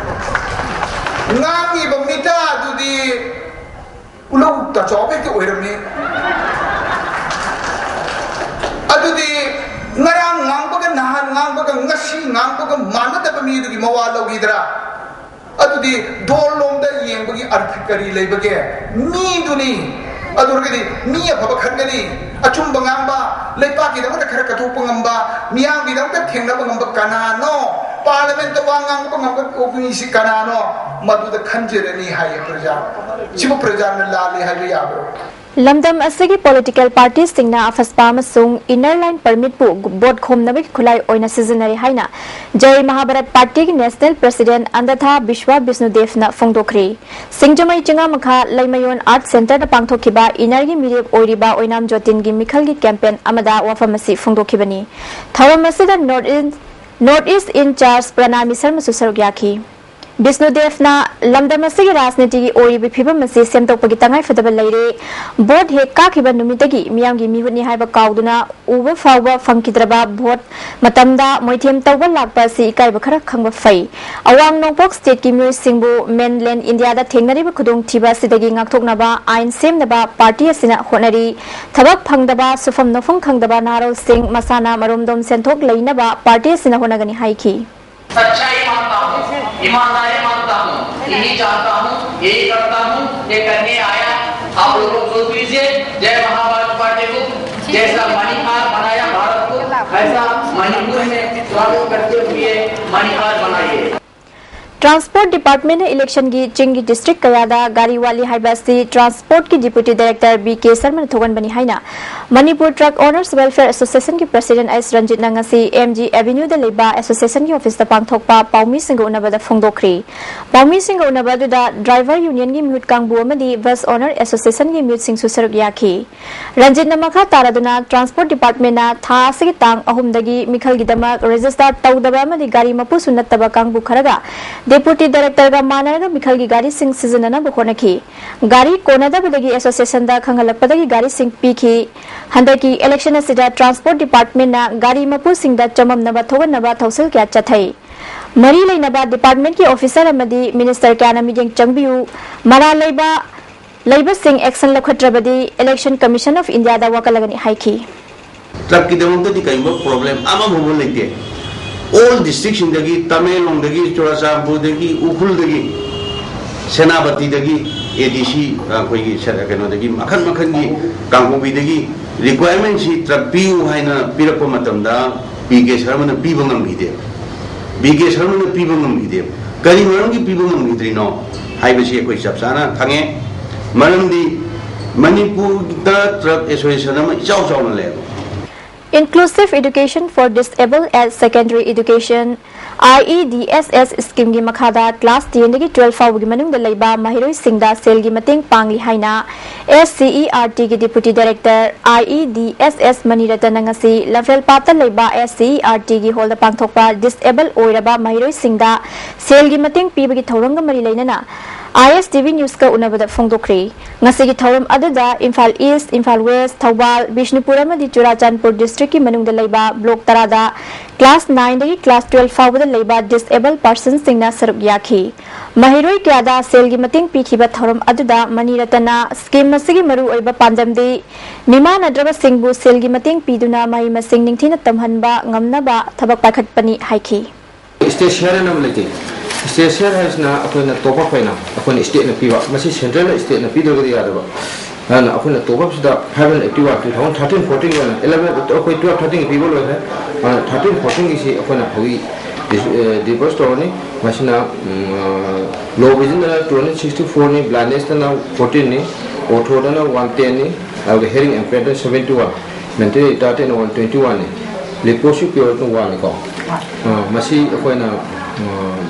ꯉꯥꯡꯉꯤꯕ ꯃꯤꯇꯥ ꯑꯗꯨꯗꯤ ꯎꯂꯧ ꯇꯆꯥꯎꯕ ꯍꯦꯛꯇ ꯑꯣꯏꯔꯝꯃꯤ꯫ ꯑꯗꯨꯗꯤ ꯉꯔꯥꯡ ꯃꯋꯥ ꯂꯧꯈꯤꯗ꯭ꯔꯥ? ꯑꯗꯨꯗꯤ ꯗꯣꯔ ꯂꯣꯝꯗ ꯌꯦꯡꯕꯒꯤ ꯑꯔꯊ ꯀꯔꯤ ꯂꯩꯕꯒꯦ? ꯃꯤꯗꯨꯅꯤ꯫ ꯑꯗꯨ ꯑꯣꯏꯔꯒꯗꯤ ꯃꯤ ꯑꯐꯕ ꯈꯟꯒꯅꯤ, ꯑꯆꯨꯝꯕ ꯉꯥꯡꯕ, ꯂꯩꯄꯥꯛꯀꯤꯗꯃꯛꯇ ꯈꯔ ꯀꯠꯊꯣꯛꯄ ꯉꯝꯕ, ꯃꯤꯌꯥꯝꯒꯤꯗꯃꯛꯇ ꯊꯦꯡꯅꯕ ꯉꯝꯕ ꯀꯅꯥꯅꯣ? ꯄꯥꯔꯂꯤꯌꯥꯃꯦꯟꯇ ꯋꯥ ꯉꯥꯡꯕ ꯉꯝꯕ ꯃꯤꯁꯤ ꯀꯅꯥꯅꯣ? ꯃꯗꯨꯗ ꯈꯟꯖꯔꯅꯤ ꯍꯥꯏꯌꯦ ꯄ꯭ꯔꯖꯥ꯫ ꯁꯤꯕꯨ ꯄ꯭ꯔꯖꯥꯅ ꯂꯥꯜꯂꯤ ꯍꯥꯏꯕ ꯌꯥꯕ꯭ꯔꯣ? ꯂꯝꯗꯝ ꯑꯁꯤꯒꯤ ꯄꯣꯂꯤꯇꯤꯀꯦꯜ ꯄꯥꯔꯇꯤꯁꯤꯡꯅ ꯑꯐꯁꯄꯥ ꯑꯃꯁꯨꯡ ꯏꯟꯅꯔ ꯂꯥꯏꯟ ꯄꯔꯃꯤꯠꯄꯨ ꯚꯣꯠ ꯈꯣꯝꯅꯕꯒꯤ ꯈꯨꯠꯂꯥꯏ ꯑꯣꯏꯅ ꯁꯤꯖꯤꯟꯅꯔꯤ ꯍꯥꯏꯅ ꯖꯩ ꯃꯍꯥꯚꯥꯔꯠ ꯄꯥꯔꯇꯤꯒꯤ ꯅꯦꯁꯅꯦꯜ ꯄ꯭ꯔꯁꯤꯗꯦꯟ ꯑꯟꯗꯊꯥ ꯕꯤꯁ꯭ꯋꯥ ꯕꯤꯁꯅꯨꯗꯦꯕꯅ ꯐꯣꯡꯗꯣꯛꯈ꯭ꯔꯤ꯫ ꯁꯤꯡꯖꯃꯩ ꯆꯤꯉꯥꯃꯈꯥ ꯂꯩꯃꯌꯣꯟ ꯑꯥꯔꯠ ꯁꯦꯟꯇꯔꯗ ꯄꯥꯡꯊꯣꯛꯈꯤꯕ ꯏꯟꯅꯔꯒꯤ ꯃꯤꯔꯦꯞ ꯑꯣꯏꯔꯤꯕ ꯑꯣꯏꯅꯥꯝ ꯖꯣꯇꯤꯟꯒꯤ ꯃꯤꯈꯜꯒꯤ ꯀꯦꯝꯄꯦꯟ ꯑꯃꯗ ꯋꯥꯐꯝ ꯑꯁꯤ ꯐꯣꯡꯗꯣꯛꯈꯤꯕꯅꯤ꯫ ꯊꯧꯔꯝ ꯑꯁꯤꯗ ꯅꯣꯔꯠ ꯏꯟ, ꯅꯣꯔꯠ ꯏꯁ ꯏꯟ ꯆꯥꯔꯖ ꯄ꯭ꯔꯅꯥꯃꯤ ꯁꯔꯃꯁꯨ ꯁꯔꯨꯛ ꯌꯥꯈꯤ꯫ ꯕꯤꯁꯅꯨꯗꯦꯕꯅ ꯂꯝꯗꯝ ꯑꯁꯤꯒꯤ ꯔꯥꯖꯅꯤꯇꯤꯒꯤ ꯑꯣꯏꯔꯤꯕ ꯐꯤꯕꯝ ꯑꯁꯤ ꯁꯦꯝꯗꯣꯛꯄꯒꯤ ꯇꯉꯥꯏꯐꯗꯕ ꯂꯩꯔꯦ꯫ ꯚꯣꯠ ꯍꯦꯛ ꯀꯥꯈꯤꯕ ꯅꯨꯃꯤꯠꯇꯒꯤ ꯃꯤꯌꯥꯝꯒꯤ ꯃꯤꯍꯨꯠꯅꯤ ꯍꯥꯏꯕ ꯀꯥꯎꯗꯨꯅ ꯎꯕ ꯐꯥꯎꯕ ꯐꯪꯈꯤꯗ꯭ꯔꯕ ꯚꯣꯠ ꯃꯇꯝꯗ ꯃꯣꯏꯊꯦꯝ ꯇꯧꯕ ꯂꯥꯛꯄ ꯑꯁꯤ ꯏꯀꯥꯏꯕ ꯈꯔ ꯈꯪꯕ ꯐꯩ꯫ ꯑꯋꯥꯡ ꯅꯣꯡꯄꯣꯛ ꯁ꯭ꯇꯦꯠꯀꯤ ꯃꯤꯑꯣꯏꯁꯤꯡꯕꯨ ꯃꯦꯟꯂꯦꯟ ꯏꯟꯗꯤꯌꯥꯗ ꯊꯦꯡꯅꯔꯤꯕ ꯈꯨꯗꯣꯡꯊꯤꯕ ꯑꯁꯤꯗꯒꯤ ꯉꯥꯛꯊꯣꯛꯅꯕ ꯑꯥꯏꯟ ꯁꯦꯝꯅꯕ ꯄꯥꯔꯇꯤ ꯑꯁꯤꯅ ꯍꯣꯠꯅꯔꯤ꯫ ꯊꯕꯛ ꯐꯪꯗꯕ, ꯁꯨꯐꯝ ꯅꯣꯐꯝ ꯈꯪꯗꯕ ꯅꯍꯥꯔꯣꯜꯁꯤꯡ ꯃꯁꯥꯅ ꯃꯔꯣꯝꯗꯣꯝ ꯁꯦꯟꯊꯣꯛ ꯂꯩꯅꯕ ꯄꯥꯔꯇꯤ ꯑꯁꯤꯅ ꯍꯣꯠꯅꯒꯅꯤ ꯍꯥꯏꯈꯤ꯫ सच्चाई मानता हूँ, ईमानदारी मानता हूँ, यही चाहता हूँ, यही करता हूँ, ये करने आया। आप लोग सोच लीजिए, जय महाभारत पार्टी को, जैसा मणिहार बनाया भारत को, वैसा मणिपुर में स्वागत करते हुए मणिहार बनाइए। ꯇ꯭ꯔꯥꯟꯁꯄꯣꯔꯠ ꯗꯤꯄꯥꯔꯠꯃꯦꯟꯅ ꯏꯂꯦꯛꯁꯟꯒꯤ ꯆꯤꯡꯒꯤ ꯗꯤꯁꯇ꯭ꯔꯤꯛ ꯀꯌꯥꯗ ꯒꯥꯔꯤ ꯋꯥꯠꯂꯤ ꯍꯥꯏꯕ ꯑꯁꯤ ꯇ꯭ꯔꯥꯟꯁꯄꯣꯔꯠꯀꯤ ꯗꯤꯄ꯭ꯌꯨꯇꯤ ꯗꯥꯏꯔꯦꯛꯇꯔ ꯕꯤ ꯀꯦ ꯁꯔꯃꯅ ꯊꯣꯛꯍꯟꯕꯅꯤ ꯍꯥꯏꯅ ꯃꯅꯤꯄꯨꯔ ꯇ꯭ꯔꯛ ꯑꯣꯅꯔꯁ ꯋꯦꯜꯐꯤꯌꯔ ꯑꯦꯁꯣꯁꯤꯌꯦꯁꯟꯒꯤ ꯄ꯭ꯔꯁꯤꯗꯦꯟ ꯑꯩꯁ ꯔꯟꯖꯤꯠꯅ ꯉꯁꯤ ꯑꯦꯝ ꯖꯤ ꯑꯦꯚꯦꯅ꯭ꯌꯨꯗ ꯂꯩꯕ ꯑꯦꯁꯣꯁꯤꯌꯦꯁꯟꯒꯤ ꯑꯣꯐꯤꯁꯇ ꯄꯥꯡꯊꯣꯛꯄ ꯄꯥꯎꯃꯤꯁꯤꯡꯒ ꯎꯅꯕꯗ ꯐꯣꯡꯗꯣꯛꯈ꯭ꯔꯤ꯫ ꯄꯥꯎꯃꯤꯁꯤꯡꯒ ꯎꯅꯕ ꯑꯗꯨꯗ ꯗ꯭ꯔꯥꯏꯚꯔ ꯌꯨꯅꯤꯌꯟꯒꯤ ꯃꯤꯍꯨꯠ ꯀꯥꯡꯕꯨ ꯑꯃꯗꯤ ꯕꯁ ꯑꯣꯅꯔ ꯑꯦꯁꯣꯁꯤꯌꯦꯁꯟꯒꯤ ꯃꯤꯍꯨꯠꯁꯤꯡꯁꯨ ꯁꯔꯨꯛ ꯌꯥꯈꯤ꯫ ꯔꯟꯖꯤꯠꯅ ꯃꯈꯥ ꯇꯥꯔꯗꯨꯅ ꯇ꯭ꯔꯥꯟꯁꯄꯣꯔꯠ ꯗꯤꯄꯥꯔꯠꯃꯦꯟꯅ ꯊꯥ ꯑꯁꯤꯒꯤ ꯇꯥꯡ ꯑꯍꯨꯝꯗꯒꯤ ꯃꯤꯈꯜꯒꯤꯗꯃꯛ ꯔꯦꯖꯤꯁꯇꯥꯔ ꯇꯧꯗꯕ ꯑꯃꯗꯤ ꯒꯥꯔꯤ ꯃꯄꯨꯁꯨ ꯅꯠꯇꯕ ꯀꯥꯡꯕꯨ ꯈꯔꯒ ꯗꯦꯄꯨꯇꯤ ꯗꯥꯏꯔꯦꯛꯇꯔꯒ ꯃꯥꯟꯅꯔꯒ ꯃꯤꯈꯜꯒꯤ ꯒꯥꯔꯤꯁꯤꯡ ꯁꯤꯖꯤꯟꯅꯅꯕ ꯍꯣꯠꯅꯈꯤ꯫ ꯒꯥꯔꯤ ꯀꯣꯟꯅꯗꯕꯗꯒꯤ ꯑꯦꯁꯣꯁꯤꯌꯦꯁꯟꯗ ꯈꯪꯍꯜꯂꯛꯄꯗꯒꯤ ꯒꯥꯔꯤꯁꯤꯡ ꯄꯤꯈꯤ꯫ ꯍꯟꯗꯛꯀꯤ ꯏꯂꯦꯛꯁꯟ ꯑꯁꯤꯗ ꯇ꯭ꯔꯥꯟꯁꯄꯣꯔꯠ ꯗꯤꯄꯥꯔꯠꯃꯦꯟꯅ ꯒꯥꯔꯤ ꯃꯄꯨꯁꯤꯡꯗ ꯆꯃꯝꯅꯕ ꯊꯣꯛꯍꯟꯅꯕ ꯊꯧꯁꯤꯜ ꯀꯌꯥ ꯆꯠꯊꯩ꯫ ꯃꯔꯤ ꯂꯩꯅꯕ ꯗꯤꯄꯥꯔꯠꯃꯦꯟꯠꯀꯤ ꯑꯣꯐꯤꯁꯔ ꯑꯃꯗꯤ ꯃꯤꯅꯤꯁꯇꯔ ꯀꯌꯥꯅ ꯃꯤꯠꯌꯦꯡ ꯆꯪꯕꯤꯌꯨ꯫ ꯃꯔꯥꯜ ꯂꯩꯕ ꯂꯩꯕꯁꯤꯡ ꯑꯦꯛꯁꯟ ꯂꯧꯈꯠꯇ꯭ꯔꯕꯗꯤ ꯏꯂꯦꯛꯁꯟ ꯀꯃꯤꯁꯟ ꯑꯣꯐ ꯏꯟꯗꯤꯌꯥꯗ ꯋꯥꯀꯠꯂꯒꯅꯤ ꯍꯥꯏꯈꯤ꯫ ꯇ꯭ꯔꯛꯀꯤꯗꯃꯛꯇꯗꯤ ꯀꯔꯤꯒꯨꯝꯕ ꯄ꯭ꯔꯣꯕ꯭ꯂꯦꯝ ꯑꯃꯐꯥꯎꯕ ꯂꯩꯇꯦ꯫ ꯑꯣꯜ ꯗꯤꯁꯇ꯭ꯔꯤꯛꯁꯤꯡꯗꯒꯤ, ꯇꯃꯦꯡꯂꯣꯡꯗꯒꯤ, ꯆꯨꯔꯥꯆꯥꯟꯄꯨꯔꯗꯒꯤ, ꯎꯈ꯭ꯔꯨꯜꯗꯒꯤ, ꯁꯦꯅꯥꯄꯇꯤꯗꯒꯤ, ꯑꯦ ꯗꯤ ꯁꯤ, ꯑꯩꯈꯣꯏꯒꯤ ꯁꯦ-, ꯀꯩꯅꯣꯗꯒꯤ, ꯃꯈꯜ ꯃꯈꯜꯒꯤ, ꯀꯥꯡꯄꯣꯛꯄꯤꯗꯒꯤ ꯔꯤꯀ꯭ꯋꯥꯏꯔꯃꯦꯟꯁꯤ ꯇ꯭ꯔꯛ ꯄꯤꯌꯨ ꯍꯥꯏꯅ ꯄꯤꯔꯛꯄ ꯃꯇꯝꯗ ꯕꯤ ꯀꯦ ꯁꯔꯃꯅ ꯄꯤꯕ ꯉꯝꯈꯤꯗꯦ꯫ ꯕꯤ ꯀꯦ ꯁꯔꯃꯅ ꯄꯤꯕ ꯉꯝꯈꯤꯗꯦ꯫ ꯀꯔꯤ ꯃꯔꯝꯒꯤ ꯄꯤꯕ ꯉꯝꯈꯤꯗ꯭ꯔꯤꯅꯣ ꯍꯥꯏꯕꯁꯤ ꯑꯩꯈꯣꯏ ꯆꯞ ꯆꯥꯅ ꯈꯪꯉꯦ꯫ ꯃꯔꯝꯗꯤ ꯃꯅꯤꯄꯨꯔꯗ ꯇ꯭ꯔꯛ ꯑꯦꯁꯣꯁꯤꯌꯦꯁꯟ ꯑꯃ ꯏꯆꯥꯎ ꯆꯥꯎꯅ ꯂꯩ꯫ Inclusive Education for Disabled at Secondary Education, I E D S S, ꯁ꯭ꯀꯤꯝꯒꯤ ꯃꯈꯥꯗ ꯀ꯭ꯂꯥꯁ ꯇꯦꯟꯗꯒꯤ ꯇꯨꯋꯦꯜꯐ ꯐꯥꯎꯕꯒꯤ ꯃꯅꯨꯡꯗ ꯂꯩꯕ ꯃꯍꯩꯔꯣꯏꯁꯤꯡꯗ ꯁꯦꯜꯒꯤ ꯃꯇꯦꯡ ꯄꯥꯡꯂꯤ ꯍꯥꯏꯅ S C E R Tꯒꯤ Deputy Director, I E D S S, ꯃꯅꯤꯔꯇꯟꯅ ꯉꯁꯤ ꯂꯝꯐꯦꯜꯄꯥꯠꯇ ꯂꯩꯕ S C E R Tꯒꯤ ꯍꯣꯜꯗ ꯄꯥꯡꯊꯣꯛꯄ ꯗꯤꯁꯑꯦꯕꯜ ꯑꯣꯏꯔꯕ ꯃꯍꯩꯔꯣꯏꯁꯤꯡꯗ ꯁꯦꯜꯒꯤ ꯃꯇꯦꯡ ꯄꯤꯕꯒꯤ ꯊꯧꯔꯝꯒ ꯃꯔꯤ ꯂꯩꯅꯅ I S T V Newsꯀ ꯎꯅꯕꯗ ꯐꯣꯡꯗꯣꯛꯈ꯭ꯔꯤ꯫ ꯉꯁꯤꯒꯤ ꯊꯧꯔꯝ ꯑꯗꯨꯗ ꯏꯝꯐꯥꯜ ꯏꯁ꯭ꯠ, ꯏꯝꯐꯥꯜ ꯋꯦꯁ꯭ꯠ, ꯊꯧꯕꯥꯜ, ꯕꯤꯁꯅꯨꯄꯨꯔ ꯑꯃꯗꯤ ꯆꯨꯔꯥꯆꯥꯟꯄꯨꯔ ꯗꯤꯁꯇ꯭ꯔꯤꯛꯀꯤ ꯃꯅꯨꯡꯗ ꯂꯩꯕ ꯕ꯭ꯂꯣꯛ ꯇꯔꯥꯗ ꯀ꯭ꯂꯥꯁ ꯅꯥꯏꯟꯗꯒꯤ ꯀ꯭ꯂꯥꯁ ꯇꯨꯋꯦꯜꯐ ꯐꯥꯎꯕꯗ ꯂꯩꯕ ꯗꯤꯁꯑꯦꯕꯜ ꯄꯥꯔꯁꯟꯁꯤꯡꯅ ꯁꯔꯨꯛ ꯌꯥꯈꯤ꯫ ꯃꯍꯩꯔꯣꯏ ꯀꯌꯥꯗ ꯁꯦꯜꯒꯤ ꯃꯇꯦꯡ ꯄꯤꯈꯤꯕ ꯊꯧꯔꯝ ꯑꯗꯨꯗ ꯃꯅꯤꯔꯇꯟꯅ ꯁ꯭ꯀꯤꯝ ꯑꯁꯤꯒꯤ ꯃꯔꯨꯑꯣꯏꯕ ꯄꯥꯟꯗꯝꯗꯤ ꯃꯤꯃꯥꯟꯅꯗ꯭ꯔꯕꯁꯤꯡꯕꯨ ꯁꯦꯜꯒꯤ ꯃꯇꯦꯡ ꯄꯤꯗꯨꯅ ꯃꯍꯩ ꯃꯁꯤꯡ ꯅꯤꯡꯊꯤꯅ ꯇꯝꯍꯟꯕ ꯉꯝꯅꯕ ꯊꯕꯛ ꯄꯥꯏꯈꯠꯄꯅꯤ ꯍꯥꯏꯈꯤ꯫ ꯁ꯭ꯇꯦꯠ ꯁꯤꯌꯔ ꯍꯥꯏꯅ ꯑꯃ ꯂꯩꯇꯦ꯫ ꯁ꯭ꯇꯦꯠ ꯁꯤꯌꯔ ꯍꯥꯏꯁꯤꯅ ꯑꯩꯈꯣꯏꯅ ꯇꯣꯞ ꯑꯞ ꯑꯣꯏꯅ ꯑꯩꯈꯣꯏꯅ ꯁ꯭ꯇꯦꯠꯅ ꯄꯤꯕ, ꯃꯁꯤ ꯁꯦꯟꯇ꯭ꯔꯦꯜꯅ ꯁ꯭ꯇꯦꯠꯅ ꯄꯤꯗ꯭ꯔꯒꯗꯤ ꯌꯥꯗꯕ꯫ ꯑꯗꯨꯅ ꯑꯩꯈꯣꯏꯅ ꯇꯣꯞ ꯑꯞꯁꯤꯗ five hundred eighty one, two thousand thirteen fourteen ꯑꯣꯏꯅ eleven, ꯑꯩꯈꯣꯏ twelve thirteen ꯄꯤꯕ ꯂꯣꯏꯈ꯭ꯔꯦ꯫ ꯑꯗꯨꯅ thirteen fourteen ꯒꯤꯁꯤ ꯑꯩꯈꯣꯏꯅ ꯍꯧꯖꯤꯛ ꯗꯤꯁꯕꯔꯁ ꯇꯧꯔꯅꯤ꯫ ꯃꯁꯤꯅ ꯂꯣ ꯚꯤꯖꯟꯗꯅ two hundred sixty four ꯅꯤ, ꯕ꯭ꯂꯥꯏꯟꯅꯦꯁꯇꯅ fourteen ꯅꯤ, ꯑꯣꯔꯊꯣꯗꯅ one ten ꯅꯤ, ꯑꯗꯨꯒ ꯍꯤꯌꯔꯤꯡ ꯏꯝꯄꯦꯌꯔꯗꯅ seventy one, ꯃꯦꯟꯇꯦꯜ ꯔꯤꯇꯥꯔꯗꯦꯠꯅ one twenty one ꯅꯤ, ꯂꯤꯄꯣꯁꯤꯛ ꯄꯤꯌꯣꯔꯅ one ꯅꯤꯀꯣ꯫ ꯃꯁꯤ ꯑꯩꯈꯣꯏꯅ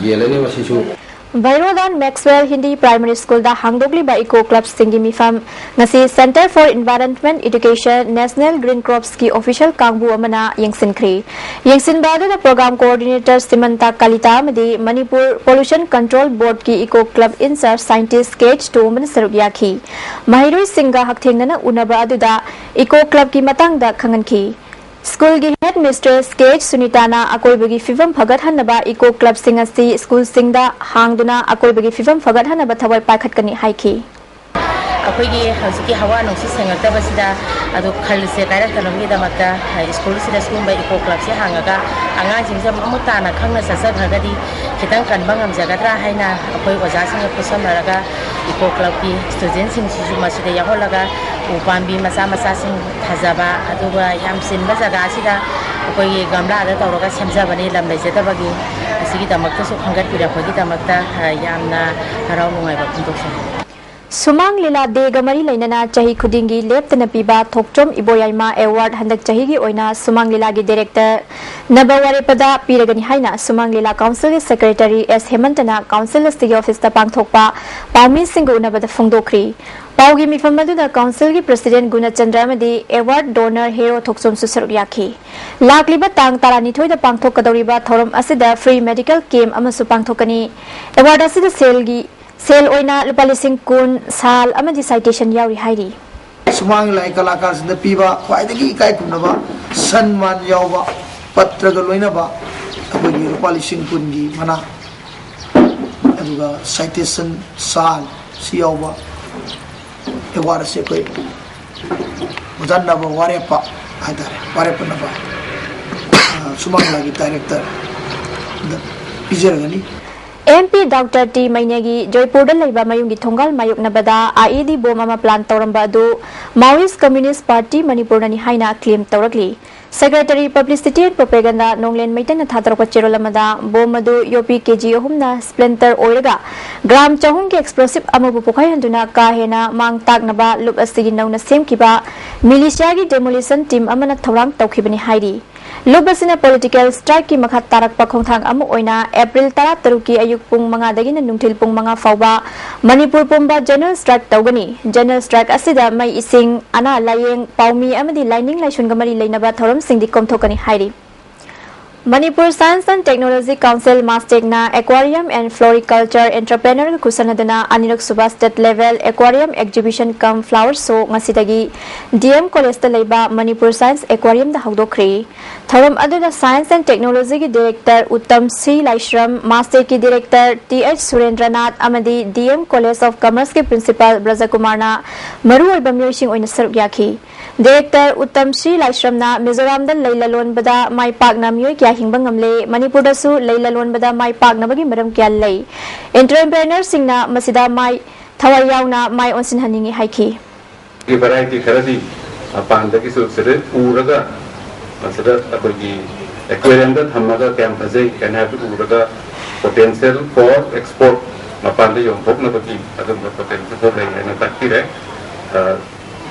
ꯌꯦꯜꯂꯅꯤ꯫ ꯃꯁꯤꯁꯨ ꯚꯩꯔꯣꯗꯥꯟ ꯃꯦꯛꯁꯋꯦꯜ ꯍꯤꯟꯗꯤ ꯄ꯭ꯔꯥꯏꯃꯔꯤ ꯁ꯭ꯀꯨꯜꯗ ꯍꯥꯡꯗꯣꯛꯂꯤꯕ ꯏꯀꯣ ꯀ꯭ꯂꯕꯁꯤꯡꯒꯤ ꯃꯤꯐꯝ ꯉꯁꯤ Centre for Environment Education, National Green Cropsꯀꯤ ꯑꯣꯐꯤꯁꯤꯌꯦꯜ ꯀꯥꯡꯕꯨ ꯑꯃꯅ ꯌꯦꯡꯁꯤꯟꯈ꯭ꯔꯤ꯫ ꯌꯦꯡꯁꯤꯟꯕ ꯑꯗꯨꯗ ꯄ꯭ꯔꯣꯒ꯭ꯔꯥꯝ ꯀꯣꯑꯣꯔꯗꯤꯅꯦꯇꯔ ꯁꯤꯃꯟꯇꯥ ꯀꯥꯂꯤꯇꯥ ꯑꯃꯗꯤ ꯃꯅꯤꯄꯨꯔ ꯄꯣꯂꯨꯁꯟ ꯀꯟꯇ꯭ꯔꯣꯜ ꯕꯣꯔꯗꯀꯤ eco club in charge scientist K H ꯇꯣꯝꯕꯅ ꯁꯔꯨꯛ ꯌꯥꯈꯤ꯫ ꯃꯍꯩꯔꯣꯏꯁꯤꯡꯒ ꯍꯛꯊꯦꯡꯅꯅ ꯎꯅꯕ ꯑꯗꯨꯗ ꯏꯀꯣ ꯀ꯭ꯂꯕꯀꯤ ꯃꯇꯥꯡꯗ ꯈꯪꯍꯟꯈꯤ꯫ ꯁ꯭ꯀꯨꯜꯒꯤ ꯍꯦꯗ ꯃꯤꯁꯇ꯭ꯔꯦꯁ ꯀꯦ ꯑꯦꯆ ꯁꯨꯅꯤꯇꯥꯅ ꯑꯀꯣꯏꯕꯒꯤ ꯐꯤꯕꯝ ꯐꯒꯠꯍꯟꯅꯕ ꯏꯀꯣ ꯀ꯭ꯂꯕꯁꯤꯡ ꯑꯁꯤ ꯁ꯭ꯀꯨꯜꯁꯤꯡꯗ ꯍꯥꯡꯗꯨꯅ ꯑꯀꯣꯏꯕꯒꯤ ꯐꯤꯕꯝ ꯐꯒꯠꯍꯟꯅꯕ ꯊꯋꯥꯏ ꯄꯥꯏꯈꯠꯀꯅꯤ ꯍꯥꯏꯈꯤ꯫ ꯑꯩꯈꯣꯏꯒꯤ ꯍꯧꯖꯤꯛꯀꯤ ꯍꯋꯥ ꯅꯨꯡꯁꯤꯠ ꯁꯦꯡꯉꯛꯇꯕꯁꯤꯗ ꯑꯗꯨ ꯈꯜꯁꯦ ꯀꯥꯏꯔꯛꯇꯅꯕꯒꯤꯗꯃꯛꯇ ꯁ꯭ꯀꯨꯜꯁꯤꯗ ꯁꯤꯒꯨꯝꯕ ꯏꯀꯣ ꯀ꯭ꯂꯕꯁꯦ ꯍꯥꯡꯉꯒ ꯑꯉꯥꯡꯁꯤꯡꯁꯦ ꯃꯃꯨꯠ ꯇꯥꯅ ꯈꯪꯅ ꯆꯠꯆꯈ꯭ꯔꯒꯗꯤ ꯈꯤꯇꯪ ꯀꯟꯕ ꯉꯝꯖꯒꯗ꯭ꯔꯥ ꯍꯥꯏꯅ ꯑꯩꯈꯣꯏ ꯑꯣꯖꯥꯁꯤꯡꯒ ꯈꯨꯠꯁꯝꯅꯔꯒ ꯏꯀꯣ ꯀ꯭ꯂꯕꯀꯤ ꯁ꯭ꯇꯨꯗꯦꯟꯁꯤꯡꯁꯤꯁꯨ ꯃꯁꯤꯗ ꯌꯥꯎꯍꯜꯂꯒ ꯎ ꯄꯥꯝꯕꯤ ꯃꯆꯥ ꯃꯆꯥꯁꯤꯡ ꯊꯥꯖꯕ, ꯑꯗꯨꯒ ꯌꯥꯝ ꯆꯤꯟꯕ ꯖꯒꯥꯁꯤꯗ ꯑꯩꯈꯣꯏꯒꯤ ꯒꯝꯂꯥꯗ ꯇꯧꯔꯒ ꯁꯦꯝꯖꯕꯅꯤ, ꯂꯝ ꯂꯩꯖꯗꯕꯒꯤ꯫ ꯑꯁꯤꯒꯤꯗꯃꯛꯇꯁꯨ ꯈꯟꯒꯠꯄꯤꯔꯛꯄꯒꯤꯗꯃꯛꯇ ꯌꯥꯝꯅ ꯍꯔꯥꯎ ꯅꯨꯡꯉꯥꯏꯕ ꯐꯣꯡꯗꯣꯛꯆꯔꯤ꯫ ꯁꯨꯃꯥꯡ ꯂꯤꯂꯥ ꯗꯦꯒ ꯃꯔꯤ ꯂꯩꯅꯅ ꯆꯍꯤ ꯈꯨꯗꯤꯡꯒꯤ ꯂꯦꯞꯇꯅ ꯄꯤꯕ ꯊꯣꯛꯆꯣꯝ ꯏꯕꯣꯌꯥꯏꯃ ꯑꯦꯋꯥꯔꯗ ꯍꯟꯗꯛ ꯆꯍꯤꯒꯤ ꯑꯣꯏꯅ ꯁꯨꯃꯥꯡ ꯂꯤꯂꯥꯒꯤ ꯗꯤꯔꯦꯛꯇꯔ ꯅꯕ ꯋꯥꯔꯦꯄꯗ ꯄꯤꯔꯒꯅꯤ ꯍꯥꯏꯅ ꯁꯨꯃꯥꯡ ꯂꯤꯂꯥ ꯀꯥꯎꯟꯁꯤꯜꯒꯤ ꯁꯦꯀ꯭ꯔꯦꯇꯔꯤ ꯑꯦꯁ ꯍꯦꯃꯟꯇꯅ ꯀꯥꯎꯟꯁꯤꯜ ꯑꯁꯤꯒꯤ ꯑꯣꯐꯤꯁꯇ ꯄꯥꯡꯊꯣꯛꯄ ꯄꯥꯎꯃꯤꯁꯤꯡꯒ ꯎꯅꯕꯗ ꯐꯣꯡꯗꯣꯛꯈ꯭ꯔꯤ꯫ ꯄꯥꯎꯒꯤ ꯃꯤꯐꯝ ꯑꯗꯨꯗ ꯀꯥꯎꯟꯁꯤꯜꯒꯤ ꯄ꯭ꯔꯁꯤꯗꯦꯟꯠ ꯒꯨꯅꯆꯟꯗ꯭ꯔ ꯑꯃꯗꯤ ꯑꯦꯋꯥꯔꯗ ꯗꯣꯅꯔ ꯍꯦꯔꯣ ꯊꯣꯛꯆꯣꯝꯁꯨ ꯁꯔꯨꯛ ꯌꯥꯈꯤ꯫ ꯂꯥꯛꯂꯤꯕ ꯇꯥꯡ ꯇꯔꯥꯅꯤꯊꯣꯏꯗ ꯄꯥꯡꯊꯣꯛꯀꯗꯧꯔꯤꯕ ꯊꯧꯔꯝ ꯑꯁꯤꯗ ꯐ꯭ꯔꯤ ꯃꯦꯗꯤꯀꯦꯜ ꯀꯦꯝꯞ ꯑꯃꯁꯨ ꯄꯥꯡꯊꯣꯛꯀꯅꯤ꯫ ꯑꯦꯋꯥꯔꯗ ꯑꯁꯤꯗ ꯁꯦꯜꯒꯤ ꯁꯦꯜ ꯑꯣꯏꯅ ꯂꯨꯄꯥ ꯂꯤꯁꯤꯡ ꯀꯨꯟ, ꯁꯥꯜ ꯑꯃꯗꯤ ꯁꯥꯏꯇꯦꯁꯟ ꯌꯥꯎꯔꯤ ꯍꯥꯏꯔꯤ꯫ ꯁꯨꯃꯥꯡ ꯂꯤꯂꯥꯒꯤ ꯀꯂꯥꯀꯥꯔꯁꯤꯡꯗ ꯄꯤꯕ ꯈ꯭ꯋꯥꯏꯗꯒꯤ ꯏꯀꯥꯏ ꯈꯨꯝꯅꯕ ꯁꯟꯃꯥꯟ ꯌꯥꯎꯕ ꯄꯇ꯭ꯔꯒ ꯂꯣꯏꯅꯕ ꯑꯩꯈꯣꯏꯒꯤ ꯂꯨꯄꯥ ꯂꯤꯁꯤꯡ ꯀꯨꯟꯒꯤ ꯃꯅꯥ, ꯑꯗꯨꯒ ꯁꯥꯏꯇꯦꯁꯟ ꯁꯥꯜ ꯁꯤ ꯌꯥꯎꯕ ꯑꯦꯋꯥꯔꯗ ꯑꯁꯤ ꯑꯩꯈꯣꯏ ꯑꯣꯖꯥ ꯅꯕ ꯋꯥꯔꯦꯞꯄ ꯍꯥꯏꯇꯥꯔꯦ, ꯋꯥꯔꯦꯞꯄ ꯅꯕ, ꯑ, ꯁꯨꯃꯥꯡ ꯂꯤꯂꯥꯒꯤ ꯗꯥꯏꯔꯦꯛꯇꯔꯗ ꯄꯤꯖꯔꯒꯅꯤ꯫ ꯑꯦꯝ ꯄꯤ ꯗꯣꯛꯇꯔ ꯇꯤ ꯃꯩꯅꯦꯒꯤ ꯖꯣꯏꯄꯨꯔꯗ ꯂꯩꯕ ꯃꯌꯨꯝꯒꯤ ꯊꯣꯡꯒꯥꯜ ꯃꯥꯌꯣꯛꯅꯕꯗ ꯑꯥꯏ ꯏ ꯗꯤ ꯕꯣꯝ ꯑꯃ ꯄ꯭ꯂꯥꯟ ꯇꯧꯔꯝꯕ ꯑꯗꯨ Maoist Communist Party ꯃꯅꯤꯄꯨꯔꯅꯅꯤ ꯍꯥꯏꯅ ꯀ꯭ꯂꯦꯝ ꯇꯧꯔꯛꯂꯤ꯫ ꯁꯦꯀ꯭ꯔꯦꯇꯔꯤ ꯄꯕ꯭ꯂꯤꯁꯤꯇꯤ ꯑꯦꯟ ꯄ꯭ꯔꯣꯄꯦꯒꯟꯗꯥ ꯅꯣꯡꯂꯦꯟ ꯃꯩꯇꯩꯅ ꯊꯥꯗꯣꯔꯛꯄ ꯆꯦꯔꯣꯜ ꯑꯃꯗ ꯕꯣꯝ ꯑꯗꯨ ꯌꯣꯄꯤ ꯀꯦ ꯖꯤ ꯑꯍꯨꯝꯅ ꯁ꯭ꯄ꯭ꯂꯤꯟꯇꯔ ꯑꯣꯏꯔꯒ ꯒ꯭ꯔꯥꯝ ꯆꯍꯨꯝꯒꯤ ꯑꯦꯛꯁꯄ꯭ꯂꯣꯁꯤꯞ ꯑꯃꯕꯨ ꯄꯣꯈꯥꯏꯍꯟꯗꯨꯅ ꯀꯥ ꯍꯦꯟꯅ ꯃꯥꯡ ꯇꯥꯛꯅꯕ ꯂꯨꯞ ꯑꯁꯤꯒꯤ ꯅꯧꯅ ꯁꯦꯝꯈꯤꯕ ꯃꯤꯂꯤꯁꯤꯌꯥꯒꯤ ꯗꯦꯃꯣꯂꯤꯁꯟ ꯇꯤꯝ ꯑꯃꯅ ꯊꯧꯔꯥꯡ ꯇꯧꯈꯤꯕꯅꯤ ꯍꯥꯏꯔꯤ꯫ ꯂꯨꯞ ꯑꯁꯤꯅ ꯄꯣꯂꯤꯇꯤꯀꯦꯜ ꯁ꯭ꯇ꯭ꯔꯥꯏꯛꯀꯤ ꯃꯈꯥ ꯇꯥꯔꯛꯄ ꯈꯣꯡꯊꯥꯡ ꯑꯃ ꯑꯣꯏꯅ ꯑꯦꯄ꯭ꯔꯤꯜ ꯇꯔꯥꯇꯔꯨꯛꯀꯤ ꯑꯌꯨꯛ ꯄꯨꯡ ꯃꯉꯥꯗꯒꯤꯅ ꯅꯨꯡꯊꯤꯜ ꯄꯨꯡ ꯃꯉꯥ ꯐꯥꯎꯕ ꯃꯅꯤꯄꯨꯔ ꯄꯨꯝꯕ ꯖꯦꯅꯔꯦꯜ ꯁ꯭ꯇ꯭ꯔꯥꯏꯛ ꯇꯧꯒꯅꯤ꯫ ꯖꯦꯅꯔꯦꯜ ꯁ꯭ꯇ꯭ꯔꯥꯏꯛ ꯑꯁꯤꯗ ꯃꯩ, ꯏꯁꯤꯡ, ꯑꯅꯥ ꯂꯥꯌꯦꯡ, ꯄꯥꯎꯃꯤ ꯑꯃꯗꯤ ꯂꯥꯏꯅꯤꯡ ꯂꯥꯏꯁꯣꯟꯒ ꯃꯔꯤ ꯂꯩꯅꯕ ꯊꯧꯔꯝꯁꯤꯡꯗꯤ ꯀꯣꯝꯊꯣꯛꯀꯅꯤ ꯍꯥꯏꯔꯤ꯫ Manipur Science and Technology Council, MASTECꯅ Aquarium and Floriculture Entrepreneurꯒ ꯈꯨꯠꯁꯝꯅꯗꯨꯅ ꯑꯅꯤꯔꯛ ꯁꯨꯕ State Level Aquarium Exhibition cum Flower Show ꯉꯁꯤꯗꯒꯤ D M Collegeꯇ ꯂꯩꯕ Manipur Science Aquariumꯗ ꯍꯧꯗꯣꯛꯈ꯭ꯔꯦ꯫ ꯊꯧꯔꯝ ꯑꯗꯨꯗ Science and Technologyꯒꯤ Director ꯎꯠꯇꯝ ꯁꯤ ꯂꯥꯏꯁ꯭ꯔꯝ, MASTECꯀꯤ Director T H ꯁꯨꯔꯦꯟꯗ꯭ꯔꯅꯥꯊ ꯑꯃꯗꯤ D M College of Commerceꯀꯤ Principal ꯕ꯭ꯔꯖꯀꯨꯃꯥꯔꯅ ꯃꯔꯨꯑꯣꯏꯕ ꯃꯤꯑꯣꯏꯁꯤꯡ ꯑꯣꯏꯅ ꯁꯔꯨꯛ ꯌꯥꯈꯤ꯫ Director ꯎꯠꯇꯝ ꯁꯤ ꯂꯥꯏꯁ꯭ꯔꯝꯅ ꯃꯤꯖꯣꯔꯥꯝꯗ ꯂꯩ ꯂꯂꯣꯟꯕꯗ ꯃꯥꯏ ꯄꯥꯛꯅ ꯃꯤꯑꯣꯏ ꯀꯌꯥ ꯍꯤꯡꯕ ꯉꯝꯂꯦ, ꯃꯅꯤꯄꯨꯔꯗꯁꯨ ꯂꯩ ꯂꯂꯣꯟꯕꯗ ꯃꯥꯏ ꯄꯥꯛꯅꯕꯒꯤ ꯃꯔꯝ ꯀꯌꯥ ꯂꯩ, Entrepreneurꯁꯤꯡꯅ ꯃꯁꯤꯗ ꯃꯥꯏ ꯊꯋꯥꯏ ꯌꯥꯎꯅ ꯃꯥꯏ ꯑꯣꯟꯁꯤꯟꯍꯟꯅꯤꯡꯏ ꯍꯥꯏꯈꯤ꯫ Variety ꯈꯔꯗꯤ ꯃꯄꯥꯟꯗꯒꯤꯁꯨ ꯁꯤꯗ ꯎꯔꯒ, ꯃꯁꯤꯗ ꯑꯩꯈꯣꯏꯒꯤ Aquariumꯗ ꯊꯝꯃꯒ ꯀꯌꯥꯝ ꯐꯖꯩ ꯀꯥꯏꯅ ꯍꯥꯏꯕꯗꯨ ꯎꯔꯒ, Potential for Export, ꯃꯄꯥꯟꯗ ꯌꯣꯟꯊꯣꯛꯅꯕꯒꯤ ꯑꯗꯨꯝꯕ Potentialꯁꯨ ꯂꯩ ꯍꯥꯏꯅ ꯇꯥꯛꯄꯤꯔꯦ꯫ ꯑ,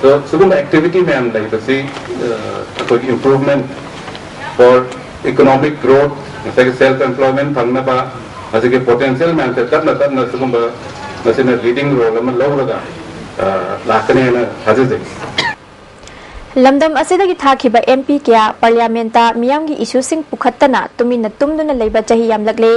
ꯑꯗꯣ ꯁꯤꯒꯨꯝꯕ Activity ꯃꯌꯥꯝ ꯂꯩꯕꯁꯤ, ꯑ, ꯑꯩꯈꯣꯏꯒꯤ Improvement for Economic Growth, ꯉꯁꯥꯏꯒꯤ Self Employment ꯐꯪꯅꯕ, ꯃꯁꯤꯒꯤ Potential ꯃꯌꯥꯝꯁꯦ ꯇꯞꯅ ꯇꯞꯅ ꯁꯤꯒꯨꯝꯕ ꯃꯁꯤꯅ Leading Role ꯑꯃ ꯂꯧꯔꯒ, ꯑ, ꯂꯥꯛꯀꯅꯤ ꯍꯥꯏꯅ ꯊꯥꯖꯖꯩ꯫ ꯂꯝꯗꯝ ꯑꯁꯤꯗꯒꯤ ꯊꯥꯈꯤꯕ M P ꯀꯌꯥ Parliamentꯇ ꯃꯤꯌꯥꯝꯒꯤ issueꯁꯤꯡ ꯄꯨꯈꯠꯇꯅ ꯇꯨꯃꯤꯟꯅ ꯇꯨꯝꯗꯨꯅ ꯂꯩꯕ ꯆꯍꯤ ꯌꯥꯝꯂꯛꯂꯦ꯫